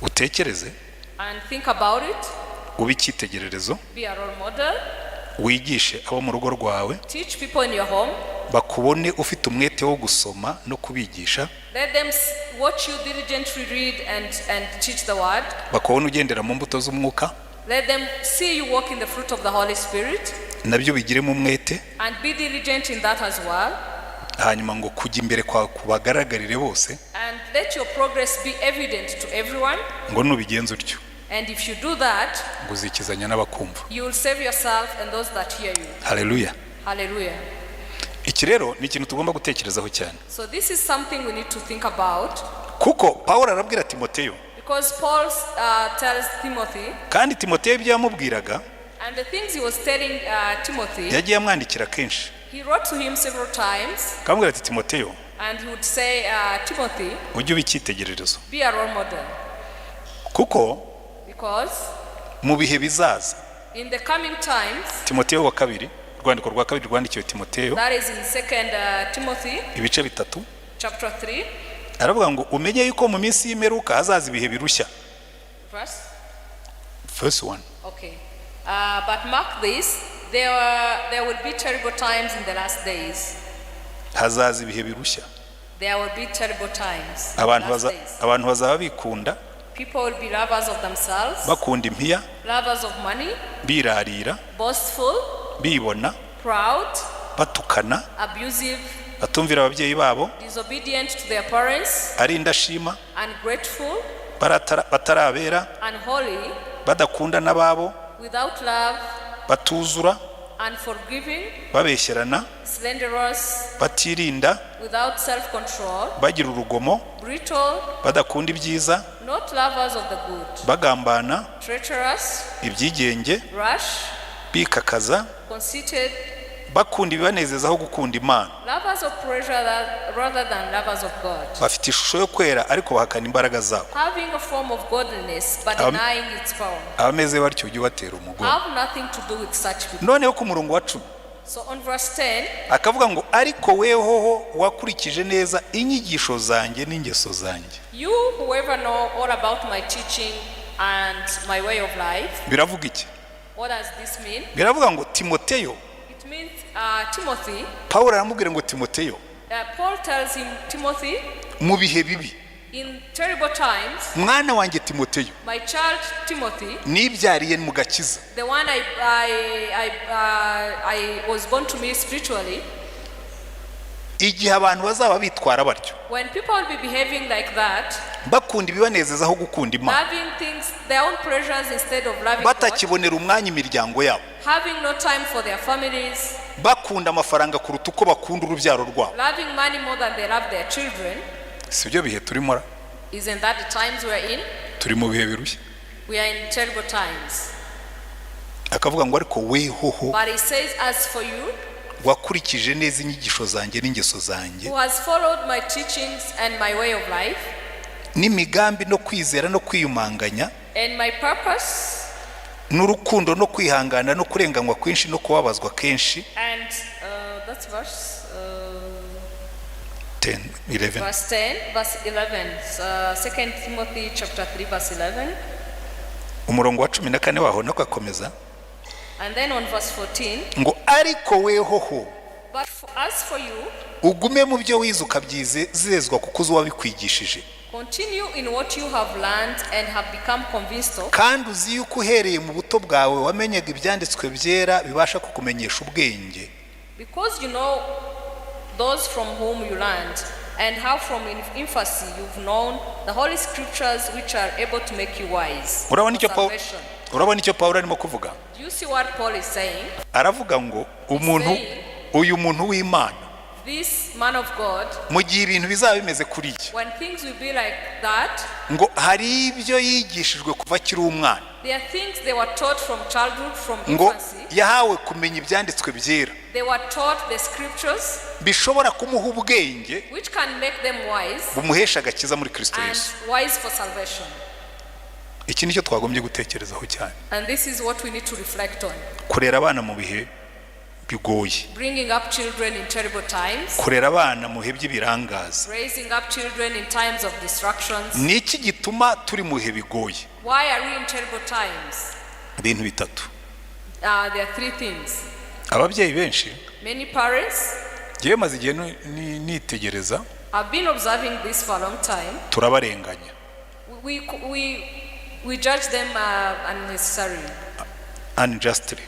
Utekereze, and think about it. Ube icyitegererezo, Be a role model. Wigishe abo mu rugo rwawe, Teach people in your home. Bakubone ufite umwete wo gusoma no kubigisha, Let them watch you diligently read and teach the word. Bakubone ugendera mu mbuto z'umwuka, Let them see you walk in the fruit of the Holy Spirit nabyo bigiremo umwete, and be diligent in that as well. Hanyuma ngo kujya imbere kwawe kubagaragarire bose. And let your progress be evident to everyone. Ngo nubigenza utyo, And if you do that, ngo uzikizanya n'abakumva. You will save yourself and those that hear you. Haleluya. Hallelujah. Iki rero ni ikintu tugomba gutekerezaho cyane, So this is something we need to think about, kuko Pawulo arabwira Timoteyo, because Paul tells Timothy, kandi Timoteyo ibyo yamubwiraga, and the things he was telling Timothy, yagiye amwandikira kenshi, he wrote to him several times, akamubwira ati: "Timoteyo, and he would say, 'Timothy, ujye uba icyitegererezo, be a role model,' kuko because mu bihe bizaza." in the coming times," Timoteyo wa kabiri, urwandiko rwa kabiri rwandikiwe Timoteyo, that is in Second Timothy ibice 3, chapter 3, aravuga ngo umenye yuko mu minsi y'imperuka hazaza ibihe birushya. Verse. Verse 1. Okay. But mark this, there will be terrible times in the last days. Hazaza ibihe birushya. There will be terrible times in the Abantu last baza, days. abantu bazaba bikunda, People will be lovers of themselves, bakunda impiya, lovers of money, birarira, boastful, bibona, proud, batukana, abusive, batumvira ababyeyi babo, disobedient to their parents, ari indashima, ungrateful, batarabera, unholy, badakunda n'ababo, without love, batuzura, unforgiving, babeshyerana, slanderous, batirinda, without self control, bagira urugomo, brutal, badakunda ibyiza, not lovers of the good, bagambana, treacherous, ibyigenge, rash, bikakaza, conceited, bakunda ibibanezeza aho gukunda Imana, lovers of pleasure rather than lovers of God, bafite ishusho yo kwera ariko bahakana imbaraga zabo. Having a form of godliness but denying its power. Abameze batyo ujye ubatera umugongo. Have nothing to do with such people. Noneho ku murongo wa 10, So on verse 10, akavuga ngo ariko wehoho wakurikije neza inyigisho zanjye n'ingeso zanjye. You, whoever know all about my teaching and my way of life, Biravuga iki? What does this mean? Biravuga ngo Timoteyo, It means Timothy, Pawulo aramubwira ngo Timoteyo, Paul tells him, "Timothy, mu bihe bibi, in terrible times, mwana wanjye Timoteyo, my child Timothy, nibyariye mu gakiza, the one I was born to me spiritually, igihe abantu bazaba bitwara batyo, when people will be behaving like that, bakunda ibibanezeza aho gukunda Imana, loving things, their own pleasures instead of loving God, batakibonera umwanya imiryango yabo, having no time for their families, bakunda amafaranga kuruta uko bakunda urubyaro rwabo." loving money more than they love their children," Si byo bihe turimo ra? Isn't that the times we're in? Turi mu bihe birushya. We are in terrible times. Akavuga ngo ariko wehoho But he says, "As for you, wakurikije neza inyigisho zanjye n'ingeso zanjye, who has followed my teachings and my way of life, n'imigambi no kwizera no kwiyumanganya, and my purpose, n'urukundo no kwihangana no kurenganywa kwinshi no kubabazwa kenshi." And that's verse, 10, 11. verse 10, verse 11. 2 Timothy chapter 3, verse 11. Umurongo wa 14 waho nako akomeza And then on verse 14, ngo ariko wehoho, "But as for you, ugume mu byo wize ukabyizezwa, kuko uzi uwabikwigishije, continue in what you have learned and have become convinced of, kandi uzi yuko uhereye mu buto bwawe wamenyaga ibyanditswe byera bibasha kukumenyesha ubwenge, because you know those from whom you learned, and how from infancy you've known the Holy Scriptures, which are able to make you wise Urabona for icyo Paul- salvation." Urabona icyo Pawulo arimo kuvuga? Do you see what Paul is saying? Aravuga ngo umuntu, uyu muntu w'Imana, This man of God, mu gihe ibintu bizaba bimeze kuriya, when things will be like that, ngo hari ibyo yigishijwe kuva akiri umwana, there are things they were taught from childhood, from ngo infancy. yahawe kumenya ibyanditswe byera They were taught the scriptures, bishobora kumuha ubwenge which can make them wise bumuhesha agakiza muri Kristo and Yesu. Wise for salvation. Iki nicyo twagombye gutekerezaho cyane. And this is what we need to reflect on. Kurera abana mu bihe bigoye, Bringing up children in terrible times, kurera abana mu bihe by'ibirangaza. Raising up children in times of distractions. Ni iki gituma turi mu bihe bigoye? Why are we in terrible times? Ibintu bitatu. There are three things. Ababyeyi benshi, Many parents ngewe maze igihe nitegereza, have been observing this for a long time. Turabarenganya. We judge them unnecessarily, Unjustly.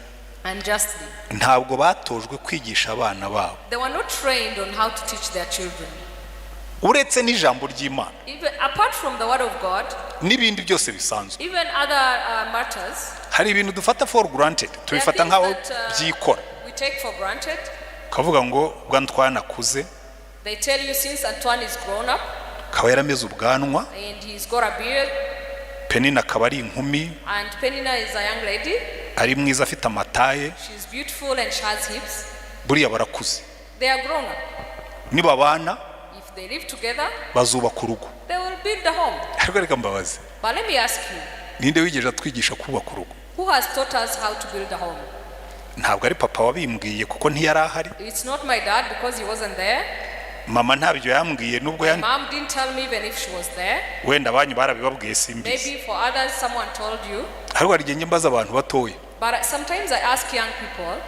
Unjustly. Ntabwo batojwe kwigisha abana babo. They were not trained on how to teach their children. Uretse n'ijambo ry'Imana, Even apart from the word of God, n'ibindi byose bisanzwe, even other matters, hari ibintu dufata for granted, tubifata nk'aho byikora. We take for granted. Ukavuga ngo ubwo twanakuze, They tell you since Antoine is grown up akaba yarameze ubwanwa, and he's got a beard, Penina akaba ari inkumi, and Penina is a young lady, ari mwiza, afite amataye, she's beautiful and she has hips. Buriya barakuze. They are grown up. Nibabana, If they live together, bazubaka urugo. They will build a home. Ariko reka mbabaze, But let me ask you, ninde wigeze atwigisha kubaka urugo? Who has taught us how to build a home? Ntabwo ari papa wabimbwiye kuko ntiyari ahari. It's not my dad because he wasn't there. Mama ntabyo yambwiye nubwo Mom didn't tell me even if she was there. Wenda abanyu barabibabwiye, simbizi. Maybe for others, someone told you. Ariko hari igihe njya mbaza abantu batoya, But sometimes I ask young people,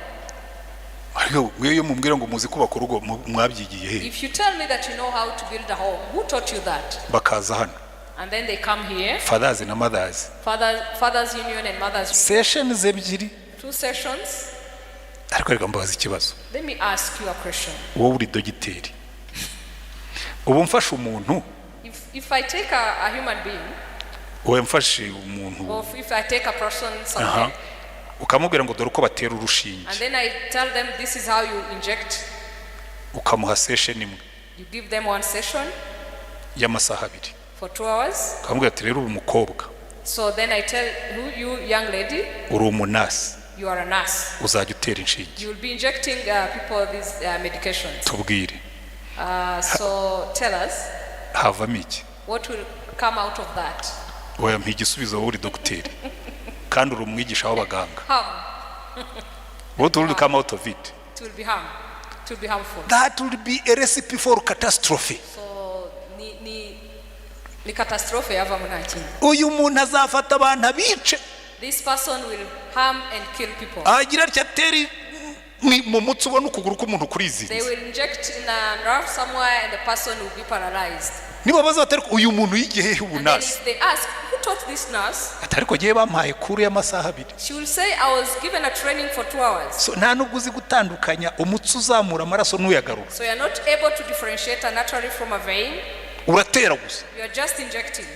ariko mwe iyo mumbwira ngo muzi kubaka urugo, mwabyigiye he? If you tell me that you know how to build a home, who taught you that? Bakaza hano, And then they come here, fathers na mothers, Fathers Union and Mothers Union, sessions ebyiri. Two sessions. Ariko reka mbabaza ikibazo. Let me ask you a question. Wowe uri dogiteri, ubu mfashe umuntu, If I take a human being, wowe mfashe umuntu, or if I take a person somewhere, ukamubwira ngo dore uko batera urushinge, and then I tell them this is how you inject, ukamuha session imwe you give them one session y'amasaha 2, for 2 hours. ukamubwira ati rero uri umukobwa, So then I tell you, young lady, uri umunasi, you are a nurse. Uzajya utera inshinge. You will be injecting people these medications. Tubwire, So tell us havamo iki? What will come out of that. Wampa igisubizo, wowe uri dogiteri kandi uri umwigisha w'abaganga. Harm. What will come out of it? It will be harm. It will be harmful. That will be a recipe for catastrophe. So ni catastrophe yavamo, nta kindi. Uyu muntu azafata abantu abice. This person will harm and kill people. Agira atya ateri mu mutsi, ubona ukuguru k'umuntu They kurizinze. Will inject in a nerve somewhere and the person will be paralyzed. Niba baza bati ariko uyu muntu yigiye hehe And then ubunasi? if they ask, "Who taught this nurse?" Ati ariko ngewe bampaye cours y'amasaha 2. She will say, "I was given a training for 2 hours." So, nta nubwo uzi gutandukanya umutsi uzamura amaraso n'uyagarura. So you're not able to differentiate an artery from a vein. Uratera gusa. You're just injecting.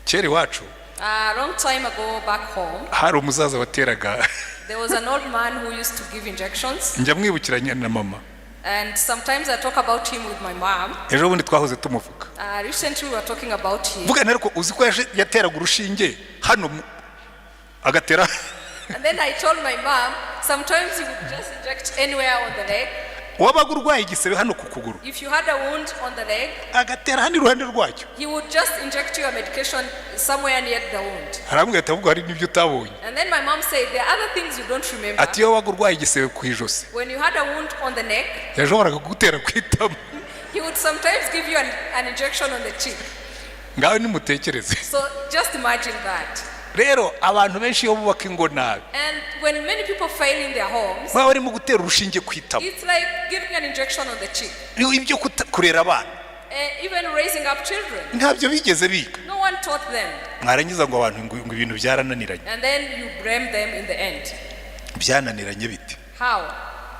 Kera iwacu, A long time ago back home, hari umusaza wateraga. There was an old man who used to give injections. Njya mwibukiranya na mama. And sometimes I talk about him with my mom. Ejo bundi twahoze tumuvuga. Recently we were talking about him. Vuga ariko uzi ko yateraga urushinge hano agatera. And then I told my mom, sometimes he would just inject anywhere on the leg. Wabaga urwaye igisebe hano ku kuguru, If you had a wound on the leg, agatera hano iruhande rwacyo. He would just inject your medication somewhere near the wound. Arambwira ati ahubwo hari n'ibyo utabonye. And then my mom said, there are other things you don't remember. Ati iyo wabaga urwaye igisebe ku ijosi, When you had a wound on the neck, yashoboraga kugutera ku itama. He would sometimes give you an injection on the cheek. Ngaho nimutekereze. So just imagine that. Rero abantu benshi iyo bubaka ingo nabi, And when many people fail in their homes, baba barimo gutera urushinge ku itama. It's like giving an injection on the cheek. Ibyo kurera abana, Even raising up children. ntabyo bigeze biga. No one taught them. Mwarangiza ngo abantu ngo ibintu byarananiranye. And then you blame them in the end. Byananiranye bite? How?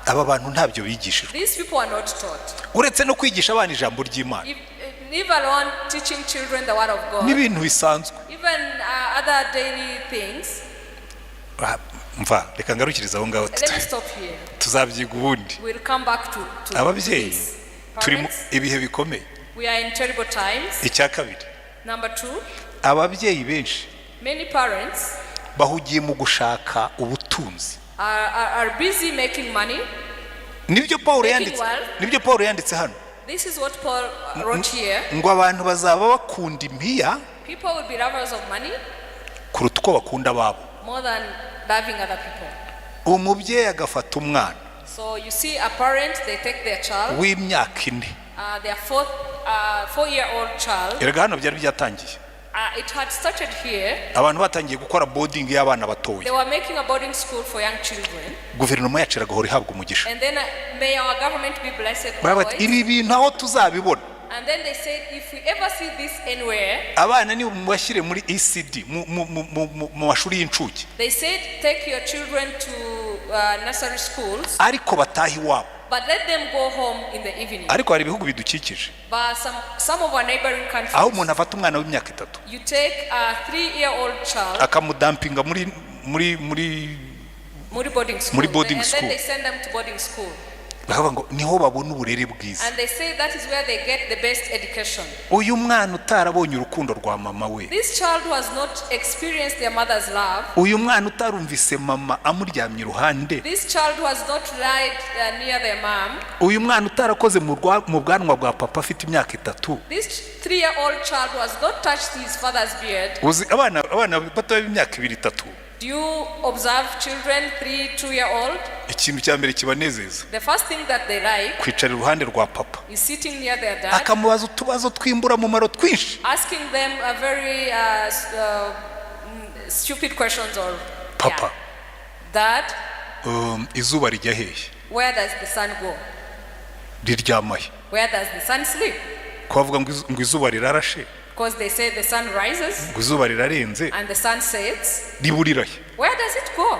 Aba bantu ntabyo bigishijwe. These people are not taught. Uretse no kwigisha abana ijambo ry'Imana, If, leave alone teaching children the word of God, n'ibintu bisanzwe. Even other daily things. Ah, Mva reka ngarukirize aho ngaho. Let me stop here. Tuzabyiga ubundi. We'll come back to Ababyeyi, this. turi mu Parents, ibihe bikomeye. we are in terrible times. Icya kabiri, Number two, ababyeyi benshi many parents bahugiye mu gushaka ubutunzi. are busy making money. Nibyo Paul Making yanditse. Wealth. Nibyo Paul yanditse hano. This is what Paul wrote here. Ngo abantu bazaba bakunda impiya People will be lovers of money kuruta uko bakunda ababo. More than loving other people. Umubyeyi agafata umwana So you see a parent, they take their child, w'imyaka 4. Their 4-year-old child. Erega hano byari byatangiye. It had started here. Abantu batangiye gukora boarding y'abana batoya. They were making a boarding school for young children. Guverinoma yacu iragahora ihabwa umugisha. And then may our government be blessed Baravuga bati always. ibi bintu aho tuzabibona, And then they said, if we ever see this anywhere, abana ni mubashyire muri ECD, mu mashuri y'incuke, they said, take your children to nursery schools, ariko batahe iwabo. But let them go home in the evening. Ariko hari ibihugu bidukikije But some of our neighboring countries, aho umuntu afata umwana w'imyaka 3, you take a 3-year-old child, akamudumpinga muri muri boarding school, muri boarding and school. then they send them to boarding school. Bakavuga ngo niho babona uburere bwiza. And they say that is where they get the best education. Uyu mwana utarabonye urukundo rwa mama we, This child who has not experienced their mother's love, uyu mwana utarumvise mama amuryamye iruhande, this child who has not lied near their mom, uyu mwana utarakoze mu bwanwa bwa papa afite imyaka 3, this 3-year-old child who has not touched his father's beard. Uzi abana batoya b'imyaka 2, 3, Do you observe children, 3, 2-year-old? Ikintu cya mbere kibanezeza, The first thing that they like kwicara iruhande rwa papa, is sitting near their dad, akamubaza utubazo tw'imburamumaro twinshi. Asking them a very stupid questions or Papa, Yeah. Dad, izuba rijya hehe? Where does the sun go? Riryama he? Where does the sun sleep? Ko bavuga ngo izuba rirarashe, Because they say the sun rises ngo izuba rirarenze, and the sun sets. riburira he? Where does it go?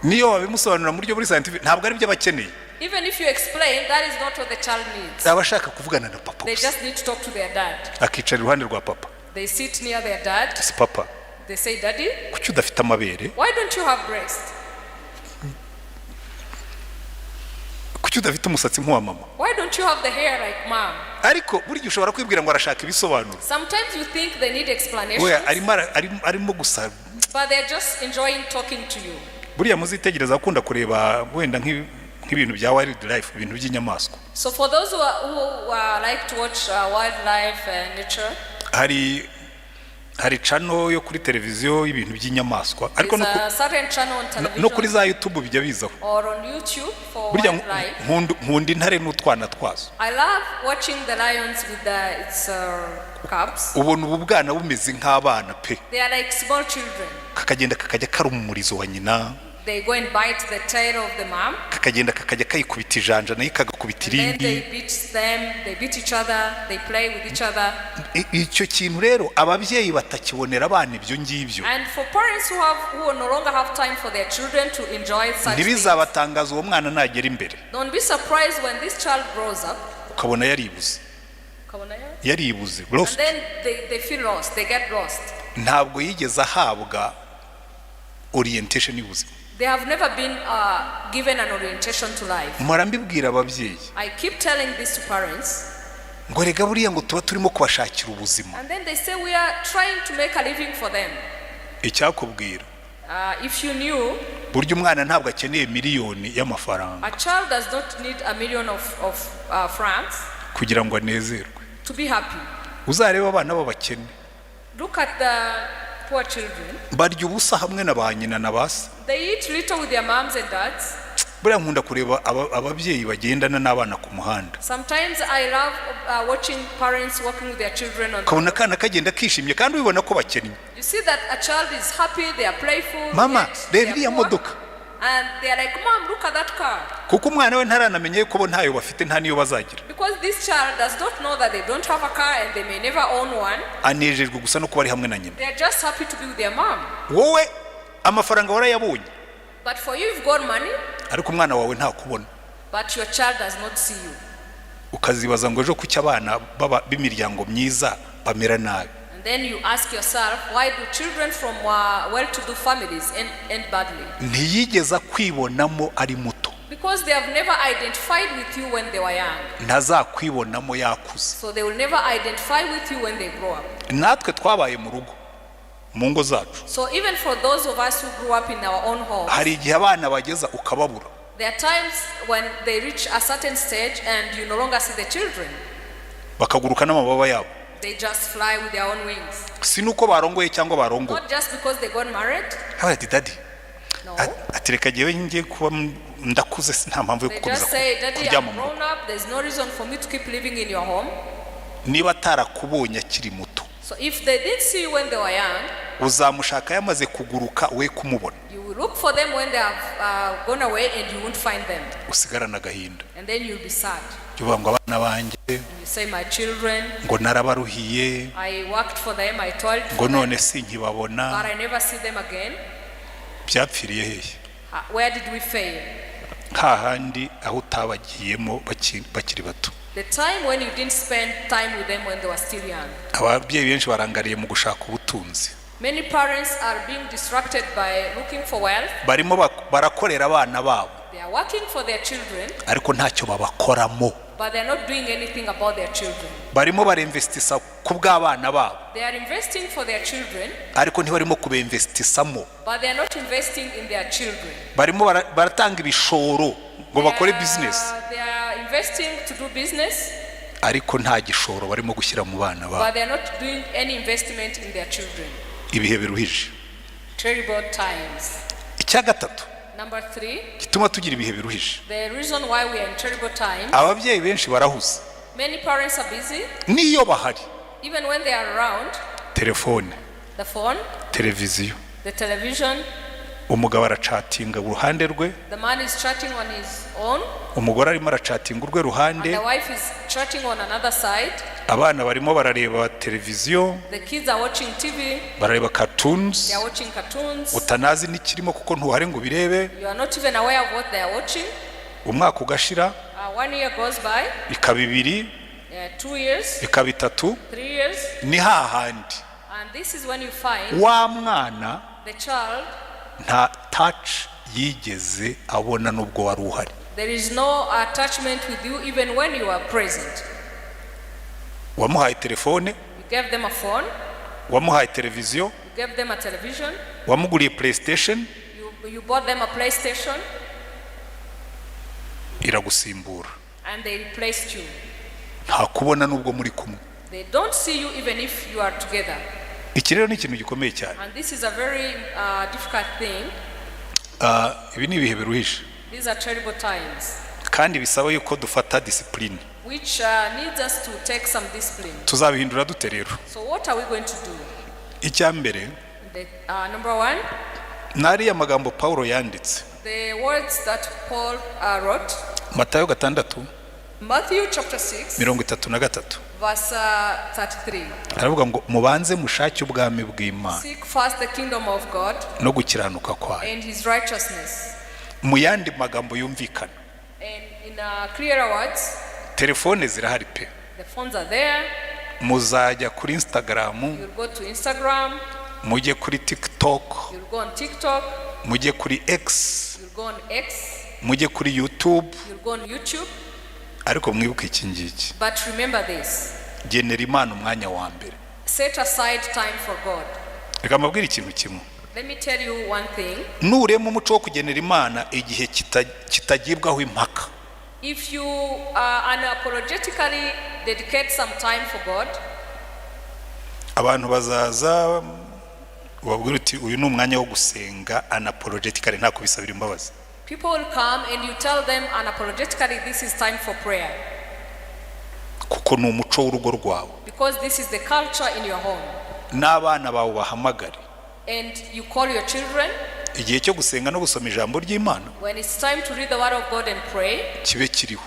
Niyo wabimusobanurira mu buryo buri scientific, ntabwo ari byo abakeneye. Even if you explain, that is not what the child needs. Aba ashaka kuvugana na papa They gusa. Just need to talk to their dad. Akicara iruhande rwa papa. They sit near their dad. Si papa, They say, "Daddy, kuki udafite amabere? Why don't you have breast? Kuki udafite umusatsi nk'uwa mama?" Why don't you have the hair like mom?" Ariko burya ushobora kwibwira ngo arashaka ibisobanuro. Sometimes you think they need We explanations, arimo gusa. But they're just enjoying talking to you. Buriya muzitegereza akunda kureba wenda nk'ibintu bya wild life, ibintu by'inyamaswa. So for those who like to watch wildlife and nature, Hari channel yo kuri televiziyo y'ibintu by'inyamaswa, ariko there's a certain channel on no kuri television za YouTube bijya bizaho. Or on YouTube for Burya wildlife. nkunda intare n'utwana twazo. I love watching the lions with its cubs. Ubona ubu bwana bumeze nk'abana pe. They are like small children. Kakagenda kakajya karuma umurizo wa nyina, They go and bite the tail of the mom. Kakagenda kakajya kayikubita ijanja, nayo ikagakubita And then irindi. they beat them, they beat each other, they play with each other. Icyo kintu rero ababyeyi batakibonera abana ibyo ngibyo, And for parents who no longer have time for their children to enjoy such things, ntibizabatangaza uwo mwana nagera imbere, don't be surprised when this child grows up. Ukabona yaribuze. Come on, yeah? Yaribuze, And lost. then they feel lost, they get lost. Ntabwo yigeze ahabwa orientation y'ubuzima. They have never been given an orientation to life. Mpora mbibwira ababyeyi I keep telling this to parents, ngo rega buriya ngo tuba turimo kubashakira ubuzima. And then they say we are trying to make a living for them. Icyakubwira, If you knew, burya umwana ntabwo akeneye miliyoni y'amafaranga a child does not need a million of francs kugira ngo anezerwe. To be happy. Uzarebe abana b'abakene, Look at the poor children. Barya ubusa hamwe na ba nyina na ba se. They eat little with their moms and dads. Buriya nkunda kureba ababyeyi bagendana n'abana ku muhanda. Sometimes I love watching parents walking with their children on. Ukabona akana kagenda kishimye kandi ubibona ko bakennye. You see that a child is happy, they are playful. Mama, Yet they reba are iriya poor. modoka. And they are like, "Mom, look at that car." Kuko umwana we ntaranamenya yuko bo ntayo bafite, nta n'iyo bazagira. Because this child does not know that they don't have a car and they may never own one. Anejejwe gusa no kuba ari hamwe na nyina. They are just happy to be with their mom. Wowe amafaranga warayabonye, But for you, you've got money, ariko umwana wawe ntakubona. But your child does not see you. Ukazibaza ngo ejo kuki abana b'imiryango myiza bamera nabi? And Then you ask yourself, why do children from well-to-do families end badly? Ntiyigeze akwibonamo ari muto. Because they have never identified with you when they were young. Ntazakwibonamo yakuze. So they will never identify with you when they grow up. Natwe twabaye mu rugo, mu ngo zacu, So even for those of us who grew up in our own homes, hari igihe abana bageza ukababura. There are times when they reach a certain stage and you no longer see the children. Bakaguruka n'amababa yabo. They just fly with their own wings. Si nuko barongoye cyangwa barongowe. Not just because they got married. Abaye ati daddy, No. ati reka jyewe ngiye kuba ndakuze, nta mpamvu yo They gukomeza just say, "Daddy, kuryama I'm mu rugo." grown up. There's no reason for me to keep living in your home." Niba atarakubonye akiri muto, So if they didn't see you when they were young, uzamushaka yamaze kuguruka we kumubona. You will look for them when they have gone away and you won't find them. Usigarana agahinda. And then you'll be sad. Jya uvuga ngo abana banjye, You say, "My children, ngo narabaruhiye, I worked for them, I toiled ngo for them, none sinkibabona. But I never see them again." Byapfiriye hehe? Where did we fail? Hahandi aho utabagiyemo bakiri bato. The time when you didn't spend time with them when they were still young. Ababyeyi benshi barangariye mu gushaka ubutunzi. Many parents are being distracted by looking for wealth. Barimo barakorera abana babo, They are working for their children, ariko ntacyo babakoramo. But they are not doing anything about their children. Barimo barinvestisa ku bw'abana babo, They are investing for their children, ariko ntibarimo kubinvestisamo. But they are not investing in their children. Barimo baratanga ibishoro ngo bakore business, They are investing to do business, ariko nta gishoro barimo gushyira mu bana babo. But they are not doing any investment in their children. Ibihe biruhije. Terrible times. Icya gatatu Number three, gituma tugira ibihe biruhije, the reason why we are in terrible times. ababyeyi benshi barahuze. Many parents are busy, N'iyo bahari, even when they are around, telefone, the phone, televiziyo, the television, umugabo aracatinga uruhande rwe, the man is chatting on his own, umugore arimo aracatinga urwe and ruhande, the wife is chatting on another side. Abana barimo barareba televiziyo, The kids are watching TV, barareba cartoons, they are watching cartoons. Utanazi n'ikirimo kuko ntuhari ngo ubirebe. You are not even aware of what they are watching. Umwaka ugashira, One year goes by, ikaba 2, 2 years, ikaba 3, 3 years, ni hahandi and this is when you find wa mwana the child, nta touch yigeze abona n'ubwo wari uhari. There is no attachment with you even when you are present. Wamuhaye telefone, You gave them a phone, wamuhaye televiziyo, you gave them a television, wamuguriye PlayStation, you bought them a PlayStation, iragusimbura. And they replaced you. Nta kubona n'ubwo muri kumwe. They don't see you even if you are together. Iki rero ni ikintu gikomeye cyane. And this is a very difficult thing. Ah, ibi ni ibihe biruhije, These are terrible times, kandi bisaba yuko dufata discipline. Which needs us to take some discipline. Tuzabihindura dute rero? So what are we going to do? Icya mbere, Number one, ni ariya magambo Pawulo yanditse, the words that Paul wrote, Matayo 6, Matthew chapter 6, 33, verse 33. Aravuga ngo mubanze mushake ubwami bw'Imana "Seek first the kingdom of God no gukiranuka kwayo." and his righteousness." Mu yandi magambo yumvikana, And in clearer words, telefone zirahari pe. The phones are there. Muzajya kuri Instagram, You'll go to Instagram, mujye kuri TikTok, you'll go on TikTok, mujye kuri X, you'll go on X, mujye kuri YouTube, you'll go on YouTube. Ariko mwibuke iki ngiki: But remember this: genera Imana umwanya wa mbere. Set aside time for God. Reka mbabwire ikintu kimwe. Let me tell you one thing. Nurema umuco wo kugenera Imana igihe kitagibwaho impaka, If you unapologetically dedicate some time for God, abantu bazaza ubabwira uti uyu ni umwanya wo gusenga unapologetically, nta kubisabira imbabazi. People will come and you tell them unapologetically, "This is time for prayer." Kuko ni umuco w'urugo rwawe. Because this is the culture in your home. N'abana bawe bahamagare, And you call your children igihe cyo gusenga no gusoma ijambo ry'Imana when it's time to read the word of God and pray. Kibe kiriho.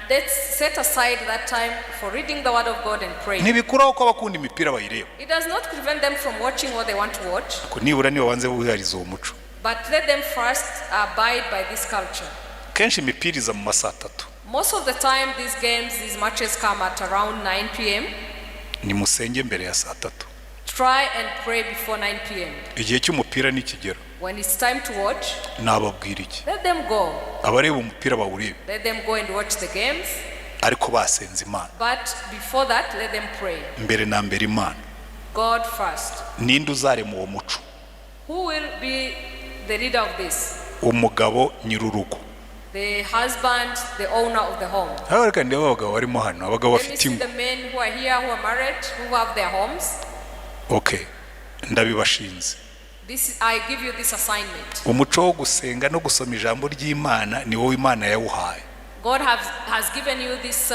Let's set aside that time for reading the word of God and praying. Ntibikuraho ko abakunda imipira bayireba, It does not prevent them from watching what they want to watch, ko nibura niba banze wihariza uwo muco. But let them first abide by this culture. Kenshi imipira iza mu ma saa 3. Most of the time, these games, these matches come at around 9 p.m. Nimusenge mbere ya saa 3. Try and pray before 9 p.m. Igihe cy'umupira nikigera, When it's time to watch, nababwira iki? Let them go. Abareba umupira bawurebe, Let them go and watch the games. Ariko basenze Imana. But before that, let them pray. Mbere na mbere Imana. God first. Ninde uzarema uwo muco? Who will be the leader of this? Umugabo nyir'urugo. The husband, the owner of the home. Hano reka ndebe abagabo barimo hano, abagabo Let me bafite see ingo. The men who are here, who are married, who have their homes. Okay, ndabibashinze. I give you this assignment. Umuco wo gusenga no gusoma ijambo ry'Imana ni wowe Imana yawuhaye. God has given you this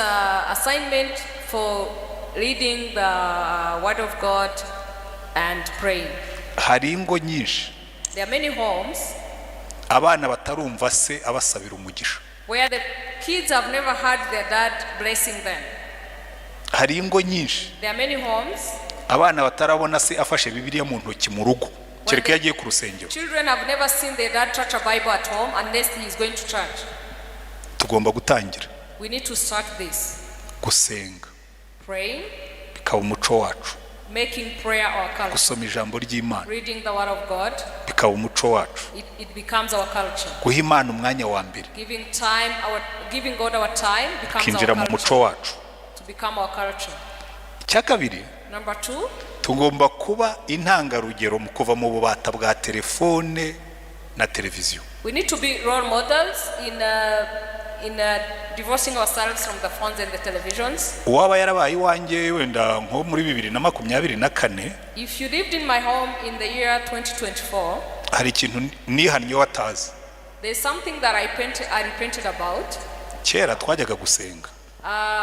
assignment for reading the Word of God and praying. Hari ingo nyinshi There are many homes abana batarumva se abasabira umugisha. Where the kids have never had their dad blessing them. Hari ingo nyinshi There are many homes abana batarabona se afashe Bibiliya mu ntoki mu rugo, kereka iyo agiye ku rusengero. Children have never seen their dad touch a Bible at home unless he is going to church. Tugomba gutangira We need to start this. Gusenga Praying, bikaba umuco wacu, making prayer our culture. Gusoma ijambo ry'Imana Reading the Word of God, bikaba umuco wacu, it becomes our culture. Guha Imana umwanya wa mbere Giving God our time becomes bikinjira our mu culture. muco wacu. To become our culture. Icya kabiri, Number two, tugomba kuba intangarugero mu kuva mu bubata bwa telefone na televiziyo. We need to be role models in divorcing ourselves from the phones and the televisions. Uwaba yarabaye iwanjye wenda nko muri 2024, If you lived in my home in the year 2024, hari ikintu nihannye watazi. There's something that I repented about. Kera twajyaga gusenga,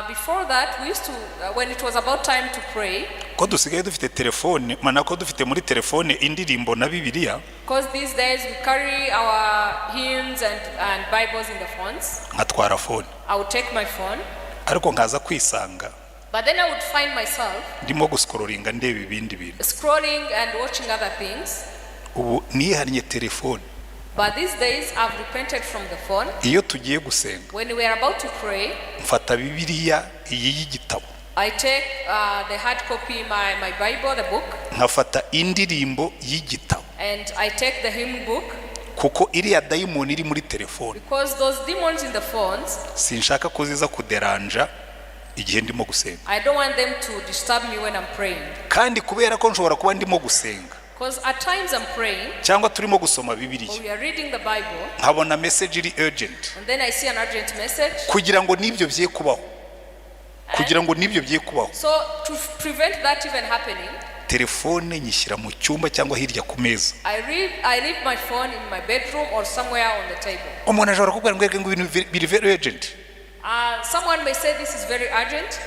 Before that, we used to, when it was about time to pray, ko dusigaye dufite telefone mana ko dufite muri telefone indirimbo na Bibiliya, because these days we carry our hymns and Bibles in the phones, nkatwara phone, I would take my phone, ariko nkaza kwisanga but then I would find myself ndimo guscrollinga ndeba ibindi bintu. Scrolling and watching other things. Ubu nihannye telefone. But these days I've repented from the phone. Iyo tugiye gusenga, When we are about to pray, mfata Bibiliya iyi y'igitabo, I take the hard copy, my Bible, the book, nkafata indirimbo y'igitabo, and I take the hymn book kuko iriya dayimoni iri muri telefone, because those demons in the phones, sinshaka ko ziza kuderanja igihe ndimo gusenga. I don't want them to disturb me when I'm praying. Kandi kubera ko nshobora kuba ndimo gusenga Because at times I'm praying, cyangwa turimo gusoma Bibiliya, or we are reading the Bible, nkabona message iri urgent, and then I see an urgent message. Kugira ngo n'ibyo bye kubaho, kugira ngo n'ibyo bye kubaho, So to prevent that even happening, telefone nyishyira mu cyumba cyangwa hirya ku meza. I leave my phone in my bedroom or somewhere on the table. Umuntu ashobora kubwira ngo ngo ibintu biri very urgent. Someone may say this is very urgent.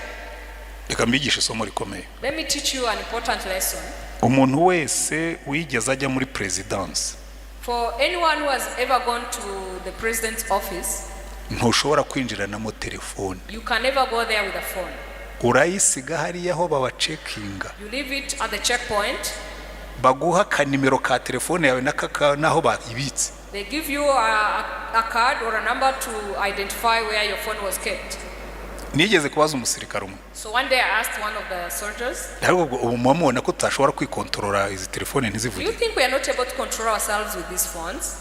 Reka mbigishe isomo rikomeye. Let me teach you an important lesson. Umuntu wese wigeze ajya muri perezidansi, For anyone who has ever gone to the president's office, ntushobora kwinjiranamo telefone. You can never go there with a phone. Urayisiga hariya aho babacheckinga, You leave it at the checkpoint. Baguha akanimero ka telefone yawe n'aho bayibitse. They give you a card or a number to identify where your phone was kept. Nigeze kubaza umusirikare umwe, So one day I asked one of the soldiers, ariko ubwo ubu muba mubona ko tutashobora kwikontorora izi telefone "Do you ntizivuge? Think we are not able to control ourselves with these phones?"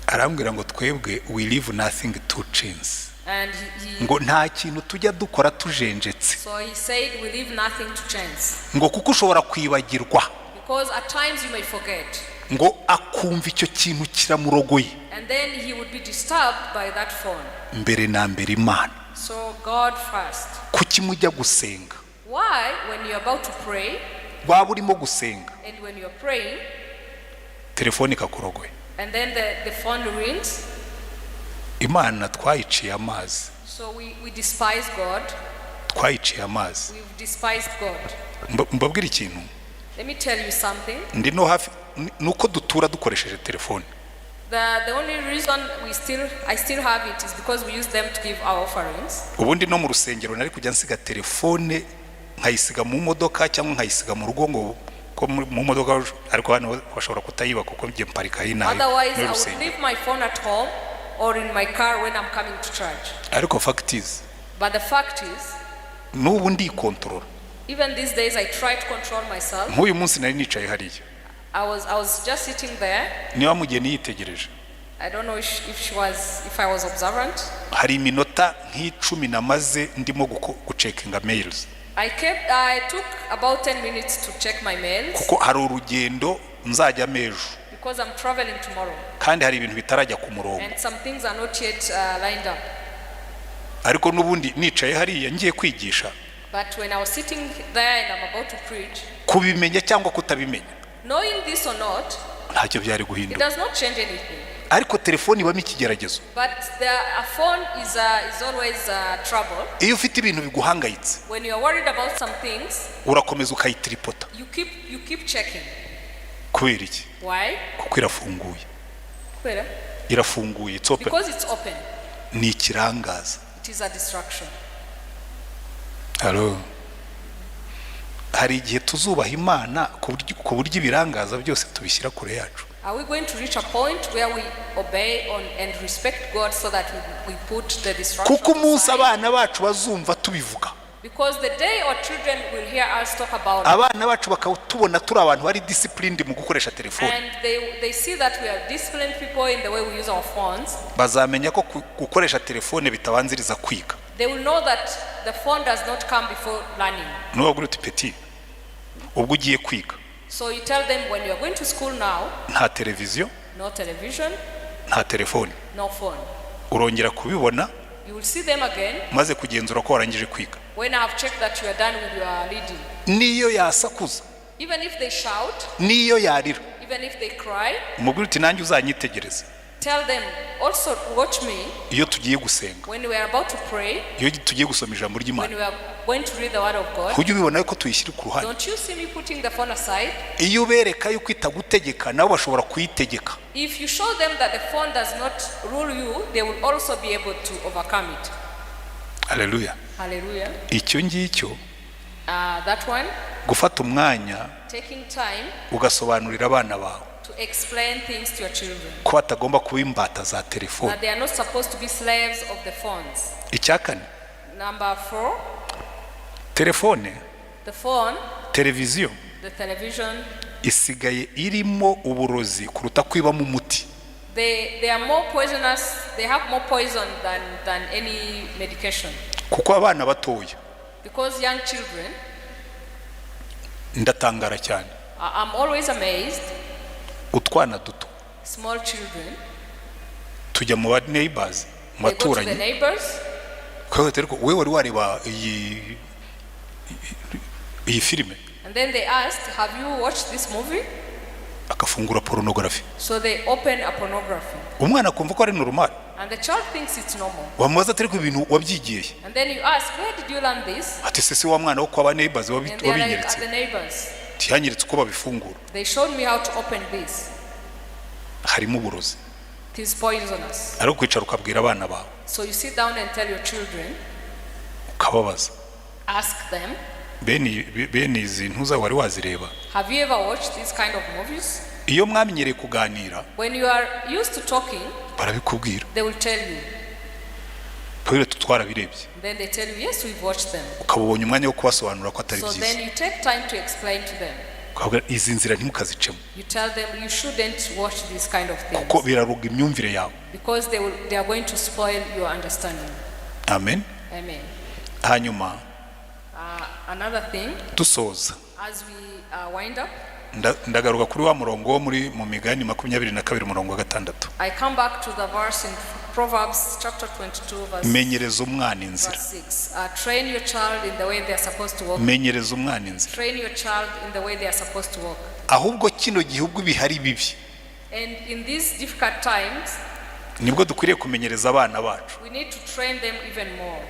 Arambwira ngo twebwe we leave nothing to chance, And he ngo nta kintu tujya dukora tujenjetse, so he said, "We leave nothing to chance." ngo kuko ushobora kwibagirwa. Because at times you may forget. Ngo akumva icyo kintu kiramurogoye. And then he would be disturbed by that phone. Mbere na mbere Imana. So God first. Kuki mujya gusenga, Why, when you're about to pray, waba urimo gusenga, and when you're praying, telefone ikakurogoye? And then the phone rings, Imana twayiciye amazi. So we despise God. Twayiciye amazi. We've despised God. Mbabwire ikintu. Let me tell you something. Ndi no hafi ni uko dutura dukoresheje telefone. The only reason I still have it is because we use them to give our offerings. Ubundi no mu rusengero nari kujya nsiga telefone, nkayisiga mu modoka cyangwa nkayisiga mu rugo, ngo ko mu modoka, ariko hano bashobora kutayiba kuko njye mparika hino Otherwise, muri I would rusengero. Leave my phone at home or in my car when I'm coming to church. Ariko fact is, But the fact is, n'ubu ndikontorora. Even these days, I try to control myself. Nk'uyu munsi nari nicaye hariya. I was just sitting there. Niba mugeni yitegereje, I don't know if she was, if I was observant. Hari iminota nk'icumi namaze ndimo gucheckinga mails. I took about 10 minutes to check my mails Kuko hari urugendo nzajyamo ejo, because I'm traveling tomorrow kandi hari ibintu bitarajya ku murongo. And some things are not yet lined up. Ariko n'ubundi nicaye hariya ngiye kwigisha, But when I was sitting there and I'm about to preach, kubimenya cyangwa kutabimenya, knowing this or not, ntacyo byari it guhindura. Does not change anything. Ariko telefone ibamo ikigeragezo. But a phone is always trouble. Iyo ufite ibintu biguhangayitse, When you are worried about some things, urakomeza ukayitiripota. you keep checking. Kubera iki? Why? Kuko irafunguye. Where? Irafunguye, it's open. Because it's open. Ni ikirangaza. It is a distraction. Halo, hari igihe tuzubaha Imana ku buryo ibirangaza byose tubishyira kure yacu? Are we going to reach a point where we obey on and respect God so that we put the distraction Kuko umunsi aside? Abana bacu bazumva tubivuga, Because the day our children will hear us talk about it, abana bacu bakatubona turi abantu bari disciplined mu gukoresha telefone, and they see that we are disciplined people in the way we use our phones, bazamenya ko gukoresha telefone bitabanziriza kwiga. They will know that the phone does not come before learning. Nubabwira uti: "Petit, ubwo ugiye kwiga, So you tell them, when you are going to school now, nta televiziyo, no television, nta telefone, no phone. Urongera kubibona You will see them again maze kugenzura ko warangije kwiga." when I have checked that you are done with your reading. Niyo yasakuza, Even if they shout, niyo yarira, even if they cry, umubwire uti: "Nanjye uzanyitegereze tell them, also watch me iyo tugiye gusenga, when we are about to pray, iyo tugiye gusoma ijambo ry'Imana. When we are going to read the word of God. Ntujye ubibona ko tuyishyira ku ruhande?" Don't you see me putting the phone aside? Iyo ubereka yuko itagutegeka, nabo bashobora kuyitegeka. If you show them that the phone does not rule you, they will also be able to overcome it. Haleluya. Hallelujah. Icyo ngicyo, That one, gufata umwanya taking time ugasobanurira abana bawe to explain things to your children, ko batagomba kuba imbata za telefone. that they are not supposed to be slaves of the phones. Icya kane, Number four, telefone, the phone, televiziyo the television, isigaye irimo uburozi kuruta kwibamo umuti. they are more poisonous, they have more poison than any medication. Kuko abana batoya, Because young children, ndatangara cyane, I'm always amazed, utwana duto small children, tujya mu ba neighbors, mu they go to the baturanyi, neighbors, ukavuga ariko wowe wari wareba iyi filime? And then they asked, "Have you watched this movie?" Agafungura pornography. So they open a pornography. Umwana akumva ko ari normal. And the child thinks it's normal. Wamubaza ati: "Ariko ibintu wabyigiye he?" And then you ask, "Where did you learn this?" Ati: "Se wa mwana wo kwa ba neighbors And they are like, wabinyeretse." "At the neighbors. Ntiyanyeretse uko babifungura. They showed me how to open this." Harimo uburozi. It is poisonous. Ariko kwicara ukabwira abana bawe, So you sit down and tell your children, ukababaza, ask them, bene izi ntuza wari wazireba? "Have you ever watched these kind of movies?" Iyo mwamenyereye kuganira, When you are used to talking, barabikubwira. They will tell you. Kubera twarabirebye. Then they tell you, "Yes, we've watched them." Ukaba ubonye umwanya wo kubasobanurira ko atari So byiza. then you take time to explain to them. Ukababwira, izi nzira ntimukazicemo, You tell them you shouldn't watch these kind of kuko things biraruga imyumvire yawe. Because they are going to spoil your understanding. Amen. Amen. Hanyuma Another thing, dusoza, as we wind up, ndagaruka kuri wa murongo wo muri mu Migani 22 umurongo wa 6. I come back to the verse in Proverbs chapter 22, verse, Menyereza umwana inzira. Verse 6. Train your child in the way they are supposed to walk. Menyereza umwana inzira. Train your child in the way they are supposed to walk. Ahubwo kino gihe ubwo ibihari bibi, And in these difficult times, nibwo dukwiriye kumenyereza abana bacu. We need to train them even more.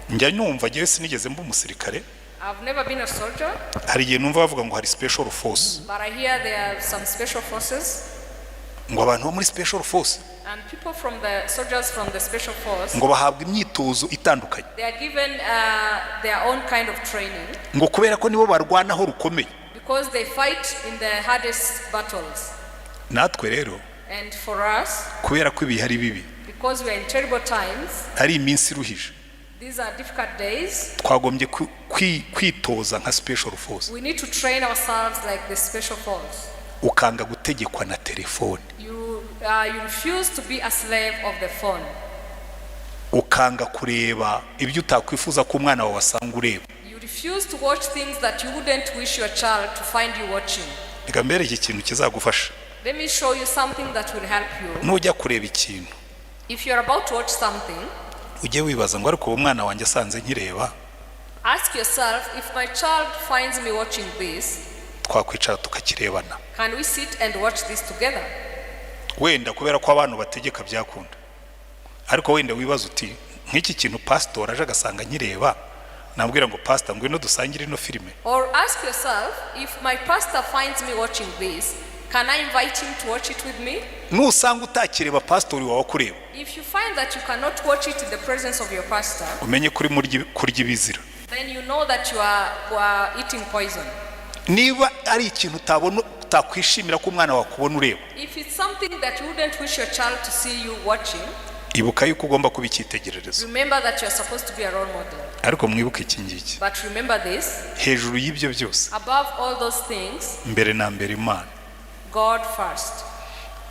Njya numva, njyewe sinigeze mba umusirikare, I've never been a soldier, hari igihe numva bavuga ngo hari special force, but I hear there are some special forces ngo abantu bo muri special force and people from the soldiers from the special force. Ngo bahabwa imyitozo itandukanye, They are given their own kind of training ngo kubera ko nibo barwanaho rukomeye. Because they fight in the hardest battles. Natwe rero, And for us, kubera ko ibihe ari bibi, because we are in terrible times, ari iminsi iruhije, These are difficult days. Twagombye kwitoza nka special force. We need to train ourselves like the special force. Ukanga gutegekwa na telefone. You refuse to be a slave of the phone. Ukanga kureba ibyo utakwifuza ko umwana wawe asanga ureba. You refuse to watch things that you wouldn't wish your child to find you watching. Reka mbere iki kintu kizagufasha. Let me show you something that will help you. Nujya kureba ikintu, If you're about to watch something, ujye wibaza ngo ariko ubu umwana wanjye asanze nkireba, ask yourself, if my child finds me watching this, twakwicara tukakirebana? can we sit and watch this together? Wenda kubera ko abantu bategeka byakunda, ariko wenda wibaza uti nk'iki kintu pasitori aje agasanga nkireba, nabwira ngo pasita, ngwino dusangire ino filime? Or ask yourself, if my pastor finds me watching this, can I invite him to watch it with me? Nusanga utakireba pasitori wawe akureba, If you find that you cannot watch it in the presence of your pastor, umenye kuri kurya ibizira. Then you know that you are eating poison. Niba ari ikintu utabona, utakwishimira ko umwana wakubona ureba, If it's something that you wouldn't wish your child to see you watching, ibuka yuko ugomba kuba icyitegererezo. Remember that you're supposed to be a role model. Ariko mwibuke iki ngiki. But remember this, Hejuru y'ibyo byose, above all those things, mbere na mbere Imana. God first.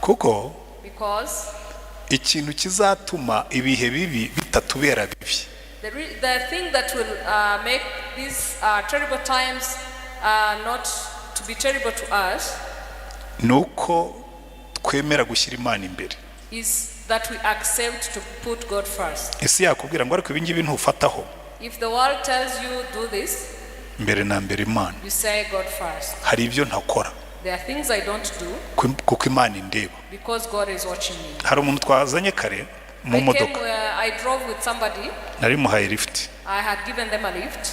Kuko Because ikintu kizatuma ibihe bibi bitatubera bibi, the thing that will make these terrible times not to be terrible to us ni uko twemera gushyira Imana imbere. Is that we accept to put God first. Isi yakubwira ngo ariko ibi ngibi ntufataho, If the world tells you do this, mbere na mbere Imana. You say God first. Hari ibyo ntakora There are things I don't do kuko Imana indeba. Because God is watching me. Hari umuntu twazanye kare mu I came modoka. where I drove with somebody. Nari muhaye lift. I had given them a lift.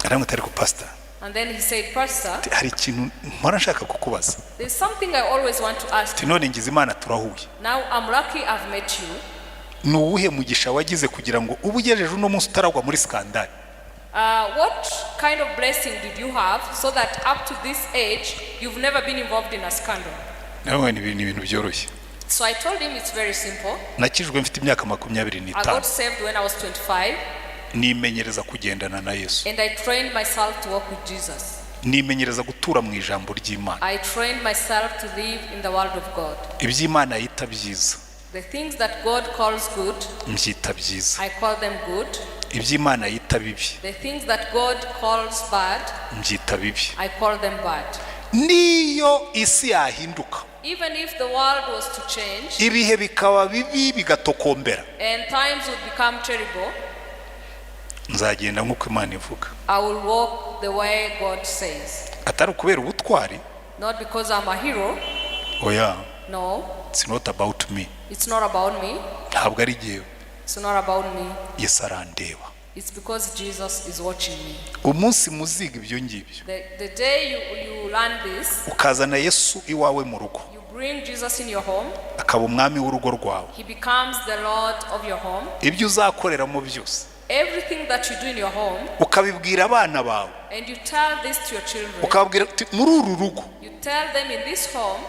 Aramwita ariko pastor, And then he said, "Pastor, hari ikintu mpora nshaka kukubaza. There's something I always want to ask Ati you. none ngize Imana turahuye. Now I'm lucky I've met you. Ni uwuhe mugisha wagize kugira ngo ube ugejeje uno munsi utaragwa muri scandal?" What kind of blessing did you have so that up to this age you've never been involved in a scandal?" Nawe ni ibintu byoroshye. So I told him it's very simple. Nakijwe mfite imyaka makumyabiri I n'itanu. Got saved when I was 25 Nimenyereza kugendana na Yesu. And I trained myself to walk with Jesus. Nimenyereza gutura mu ijambo ry'Imana. I trained myself to live in the world of God. Iby'Imana yita byiza, The things that God calls good, mbyita byiza. I call them good. Iby'Imana yita bibi, The things that God calls bad, mbyita bibi. I call them bad. Niyo isi yahinduka, Even if the world was to change ibihe bikaba bibi bigatokombera, and times would become terrible, nzagenda nk'uko Imana ivuga. I will walk the way God says. Atari ukubera ubutwari. Not because I'm a hero, Oya. No, It's not about me. It's not about me. Ntabwo ari jyewe. It's not about me. Yesu arandeba. It's because Jesus is watching me. Umunsi muziga ibyo ngibyo, The day you learn this, ukazana Yesu iwawe mu rugo, you bring Jesus in your home, akaba umwami w'urugo rwawe, he becomes the Lord of your home. Ibyo uzakoreramo byose, Everything that you do in your home, ukabibwira abana bawe, and you tell this to your children, ukababwira uti muri uru rugo, you tell them in this home,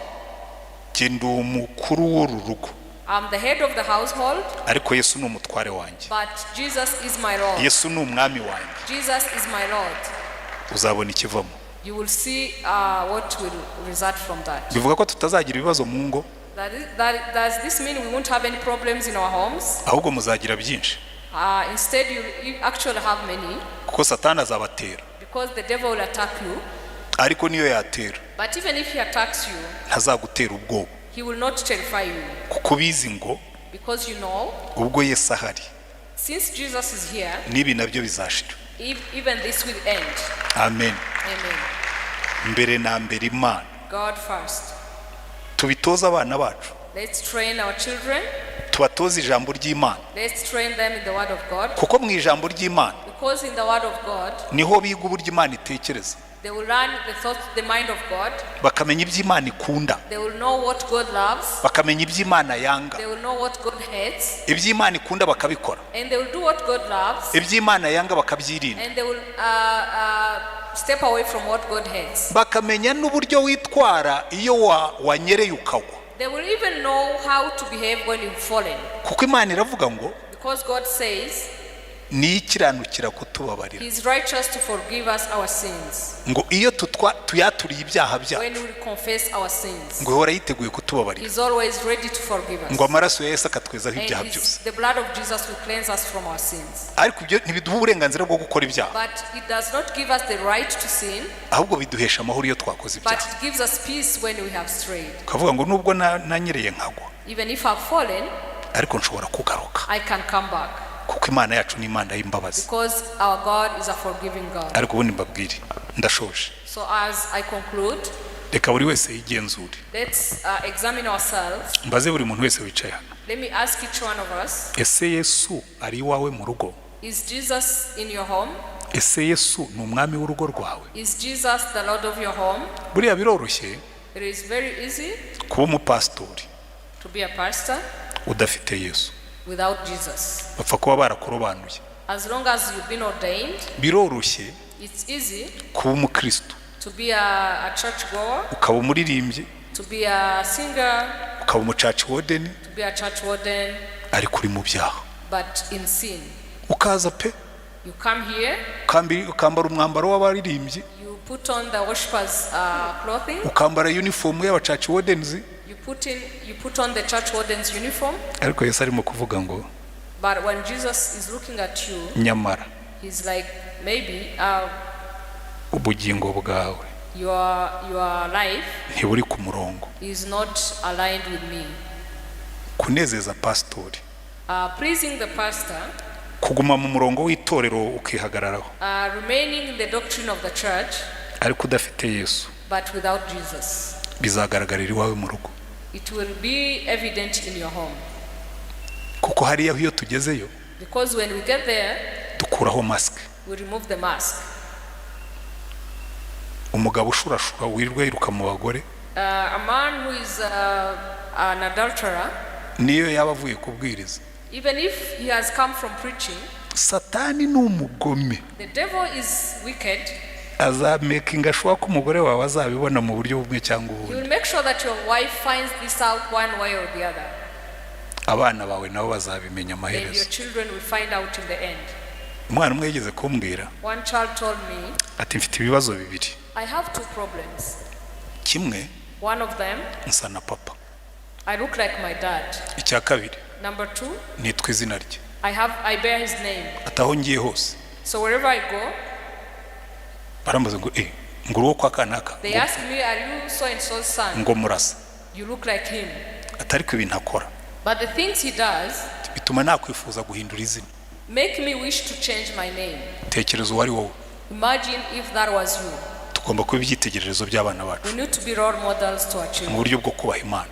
jye ndi umukuru w'uru rugo, I'm the head of the household, ariko Yesu ni umutware wanjye. But Jesus is my Lord. Yesu ni umwami wanjye. Jesus is my Lord. Uzabona ikivamo. You will see what will result from that. Bivuga ko tutazagira ibibazo mu ngo? Does this mean we won't have any problems in our homes? Ahubwo muzagira byinshi. Instead, you actually have many Kuko Satani azabatera. Because the devil will attack you. Ariko niyo yatera, But even if he attacks you, ntazagutera ubwoba, he will not terrify you kuko ubizi ngo because you know ubwo Yesu ahari, since Jesus is here, n'ibi nabyo bizashira. If, even this will end. Amen. Amen. Mbere na mbere Imana. God first. Tubitoze abana bacu. Let's train our children. Tubatoze ijambo ry'Imana. Let's train them in the Word of God. Kuko mu ijambo ry'Imana Because in the Word of God, niho biga uburyo Imana itekereza, they will learn the thought, the mind of God. Bakamenya ibyo Imana ikunda, They will know what God loves. Bakamenya ibyo Imana yanga. They will know what God hates. Ibyo Imana ikunda bakabikora, And they will do what God loves. Ibyo Imana yanga bakabyirinda, And they will step away from what God hates. Bakamenya n'uburyo witwara iyo wanyereye ukagwa. They will even know how to behave when you've fallen. Kuko Imana iravuga ngo Because God says, Niyo ikiranukira kutubabarira. He is righteous to forgive us our sins. Ngo iyo tutwa tuyaturiye ibyaha byacu, When we confess our sins, ngo ihora yiteguye kutubabarira, He's always ready to forgive us. ngo amaraso ya Yesu akatwezaho And ibyaha byose. the blood of Jesus will cleanse us from our sins. Ariko ibyo ntibiduha uburenganzira bwo gukora ibyaha, But it does not give us the right to sin, ahubwo biduhesha amahoro iyo twakoze but ibyaha. it gives us peace when we have strayed. Ukavuga ngo nubwo nanyereye nkagwa, Even if I've fallen, ariko nshobora kugaruka, I can come back kuko Imana yacu ni Imana y'imbabazi. Because our God is a forgiving God. Ariko ubundi mbabwire, ndashoje. So as I conclude, Reka buri wese yigenzure. Let's examine ourselves. Mbaze buri muntu wese wicaye hano. Let me ask each one of us. Ese Yesu ari iwawe mu rugo? Is Jesus in your home? Ese Yesu ni umwami w'urugo rwawe? Is Jesus the Lord of your home? Buriya biroroshye It is very easy kuba umupasitori to be a pastor udafite Yesu, without Jesus. bapfa kuba barakurobanuye. As long as you've been ordained, Biroroshye it's easy kuba umukristo, to be a church goer, ukaba umuririmbyi, to be a singer, ukaba umuchurch warden, to be a church warden, ariko uri mu byaha. But in sin. Ukaza pe, You come here, ukambara umwambaro w'abaririmbyi, you put on the worshippers' clothing, ukambara uniform y'abachurch wardens, you put on the church warden's uniform, ariko Yesu arimo kuvuga ngo but when Jesus is looking at you, nyamara he's like, maybe ubugingo bwawe your life ntiburi ku murongo. Is not aligned with me. Kunezeza pasitori, Pleasing the pastor, kuguma mu murongo w'itorero ukihagararaho, remaining in the doctrine of the church, ariko udafite Yesu, but without Jesus, bizagaragarira iwawe mu rugo. It will be evident in your home. Kuko hariya iyo tugezeyo, Because when we get there, dukuraho masike. We remove the mask. Umugabo ushurashura wirirwa yiruka mu bagore, A man who is an adulterer, niyo yaba avuye kubwiriza, even if he has come from preaching, Satani ni umugome. The devil is wicked. Azamakinga sure ko umugore wawe azabibona mu buryo bumwe cyangwa He ubundi. Will make sure that your wife finds this out one way or the other. Abana bawe nabo bazabimenya And your amaherezo. Children will find out in the end. Umwana umwe yigeze kumbwira One child told me, ati mfite ibibazo bibiri. "I have two problems. Kimwe, One of them, nsa na papa. I look like my dad. Icya kabiri, Number two, nitwa izina rye. I bear his name. Ati aho ngiye hose, So wherever I go, barambaza ngo eh ngo uri uwo kwa kanaka, they ask me, 'Are you so and so's son?' ngo murasa. You look like him." Ati ariko ibintu akora But the things he does bituma nakwifuza guhindura izina. Make me wish to change my name." Tekereza uwo ari wowe. Imagine if that was you. Tugomba kuba ibyitegererezo by'abana bacu We need to be role models to our mu children buryo bwo kubaha Imana,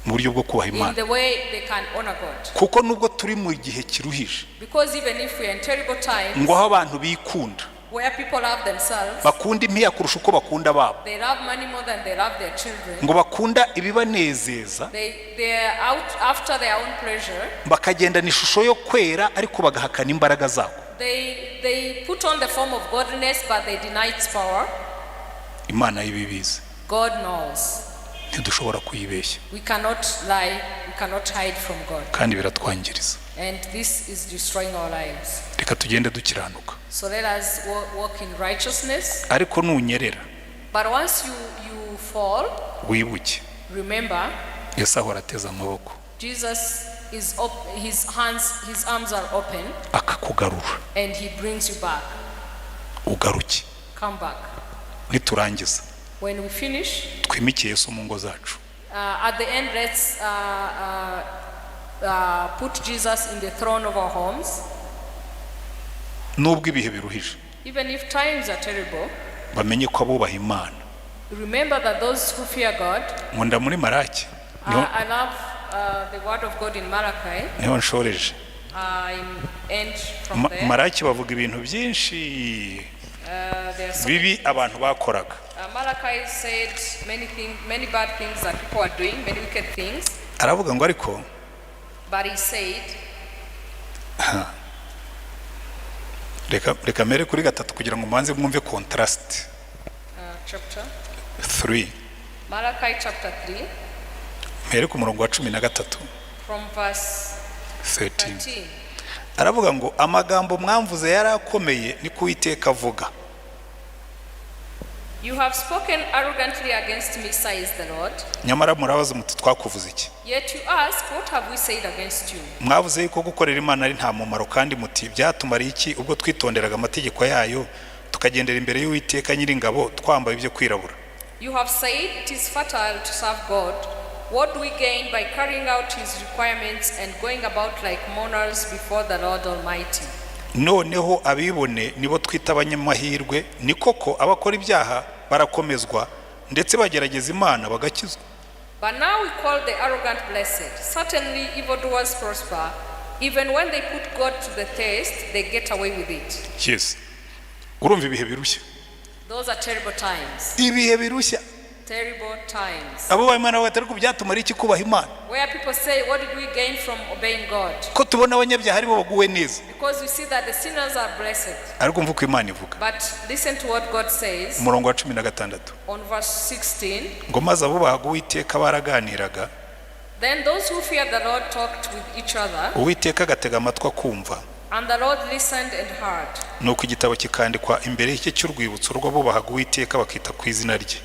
mu buryo bwo kubaha in Imana, the way they can honor God. Kuko nubwo turi mu gihe kiruhije, Because even if we are in terrible times ngo aho abantu bikunda, where people love themselves, bakunda impiya kurusha uko bakunda ababo, they love money more than they love their children, ngo bakunda ibibanezeza, they are out after their own pleasure, bakagendana ishusho yo kwera ariko bagahakana imbaraga zabo, they put on the form of godliness but they deny its power. Imana y'ibibizi. God knows. Ntidushobora kuyibeshya. We cannot lie, we cannot hide from God. Kandi biratwangiriza. And this is destroying our lives. Reka tugende dukiranuka. So let us walk in righteousness. Ariko nunyerera, But once you fall, wibuke, remember, Yesu ahora ateze amaboko, Jesus is his hands, his arms are open, akakugarura. And he brings you back. Ugaruke. Come back. Niturangiza, When we finish, twimike Yesu mu ngo zacu. At the end, let's put Jesus in the throne of our homes. Nubwo ibihe biruhije, Even if times are terrible, bamenye ko abubaha Imana, remember that those who fear God, nkunda muri Maraki niho, I love the word of God in Malachi. Niho nshoreje. I end from there. Maraki bavuga ibintu byinshi There are so bibi abantu bakoraga. Malachi said many things, many bad things that people are doing, many wicked things. Aravuga ngo ariko, But he said, reka mere kuri gatatu kugira ngo mubanze mwumve contrast. Chapter 3. Malachi chapter 3, Mpere ku murongo wa 13. From verse 13. 13. Aravuga ngo amagambo mwamvuze yari akomeye, niko Uwiteka avuga. "You have spoken arrogantly against me, says the Lord." Nyamara murabaza muti twakuvuze iki? "Yet you ask, 'What have we said against you?' Mwavuze yuko gukorera Imana ari nta mumaro, kandi muti byatumariye iki ubwo twitonderaga amategeko yayo, tukagendera imbere y'Uwiteka Nyiringabo twambaye ibyo kwirabura? You have said, 'It is futile to serve God. What do we gain by carrying out his requirements and going about like mourners before the Lord Almighty?' Noneho abibone nibo twita abanyamahirwe. Ni koko, abakora ibyaha barakomezwa, ndetse bagerageza Imana bagakizwa. But now we call the arrogant blessed. Certainly, evildoers prosper. Even when they put God to the test, they get away with it." Yes, urumva ibihe birushya. Those are terrible times. Ibihe birushya. Terrible times. Abo Imana batari ku byatumara iki kubaha Imana? Where people say, "What did we gain from obeying God?" Ko tubona abanyabyaha aribo baguwe neza. Because we see that the sinners are blessed. Ariko umva uko Imana ivuga. But listen to what God says Umurongo wa 16. On verse 16. Ngo maze abubahaga Uwiteka baraganiraga, "Then those who feared the Lord talked with each other, Uwiteka agatega amatwi akumva. And the Lord listened and heard." Nuko igitabo kikandikwa imbere ye cy'urwibutso rw'abubahaga Uwiteka bakita ku izina rye.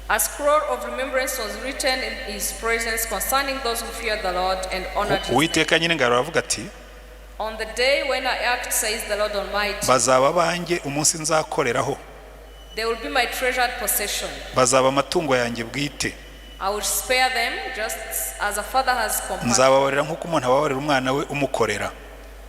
"A scroll of remembrance was written in his presence concerning those who feared the Lord and honored his name." Uwiteka Nyiringabo aravuga ati, "On the day when I act, says the Lord Almighty, bazaba abanjye umunsi nzakoreraho, they will be my treasured possession. Bazaba amatungo yanjye bwite. I will spare them just as a father has compassion. Nzababarira nk'uko umuntu ababarira umwana we umukorera.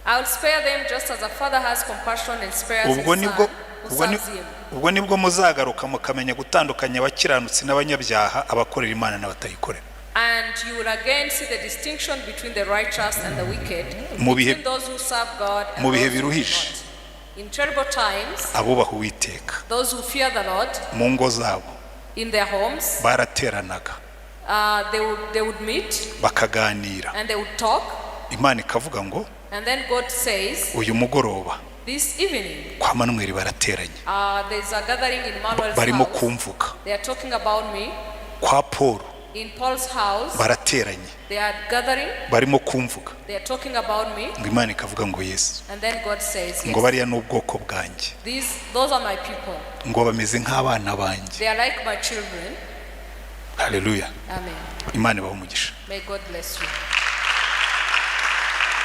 I will spare them just as a father has compassion and spares his Ubwo son nibwo who ubwo ni- serves him. Ubwo nibwo muzagaruka mukamenya gutandukanya abakiranutsi n'abanyabyaha, abakorera Imana n'abatayikorera. And you will again see the distinction between the righteous and the wicked, Mu bihe- between those who serve God and mu bihe those who do biruhije. not. In terrible times, Abubaha Uwiteka those who fear the Lord mu ngo zabo in their homes, barateranaga, they would meet bakaganira. And they would talk. Imana ikavuga ngo And then God says, uyu mugoroba "This evening, kwa Manweri barateranye, there's a gathering in Manuel's barimo house. kumvuga. They are talking about me." Kwa Paul "In Paul's house, barateranye, they are gathering. barimo kumvuga." They are talking about me." Ngo Imana ikavuga ngo Yesu, And then God says, ngo "Yes, bariya ni ubwoko bwanjye, those are my people. ngo bameze nk'abana banjye. They are like my children." Haleluya. Amen. Imana ibahe umugisha. May God bless you.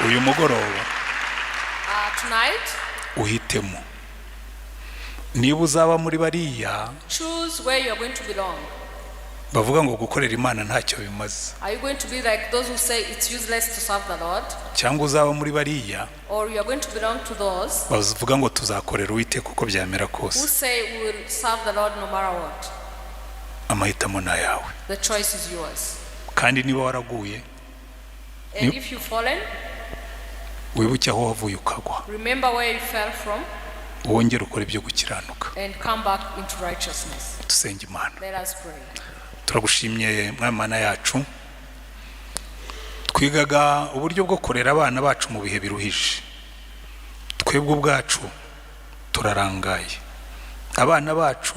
Uyu mugoroba Tonight, uhitemo niba uzaba muri bariya choose where you are going to belong. Bavuga ngo gukorera Imana ntacyo bimaze, Are you going to be like those who say it's useless to serve the Lord? Cyangwa uzaba muri bariya Or you are going to belong to those bavuga ngo tuzakorera Uwiteka uko byamera kose? Who say we will serve the Lord no matter what? Amahitamo ni ayawe. The choice is yours. Kandi niba waraguye, And if you've fallen, wibuke aho wavuye ukagwa, remember where you fell from wongere ukore ibyo gukiranuka. And come back into righteousness. Dusenge Imana. Let us pray. Turagushimye Mwami Mana yacu. Twigaga uburyo bwo kurera abana bacu mu bihe biruhije. Twebwe ubwacu turarangaye, abana bacu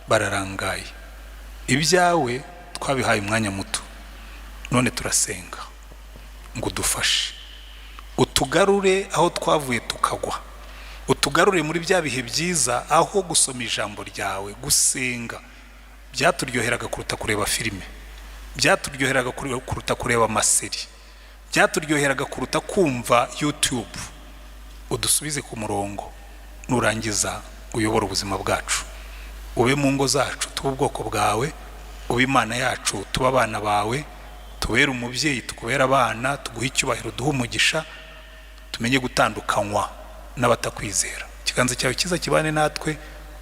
bararangaye, ibyawe twabihaye umwanya muto. None turasenga ngo udufashe, utugarure aho twavuye tukagwa, utugarure muri bya bihe byiza aho gusoma ijambo ryawe, gusenga byaturyoheraga kuruta kureba filime, byaturyoheraga kuruta kureba amaseri, byaturyoheraga kuruta kumva YouTube. Udusubize ku murongo, nurangiza uyobore ubuzima bwacu, ube mu ngo zacu, tube ubwoko bwawe, ube Imana yacu, tube abana bawe, tubere umubyeyi, tukubere abana, tuguhe icyubahiro, duhe umugisha, tumenye gutandukanywa n'abatakwizera. Ikiganza cyawe cyiza kibane natwe,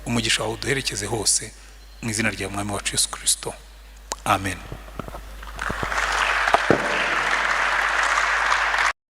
umugisha wawe uduherekeze hose, mu izina rya Mwami wacu Yesu Kirisito, amen.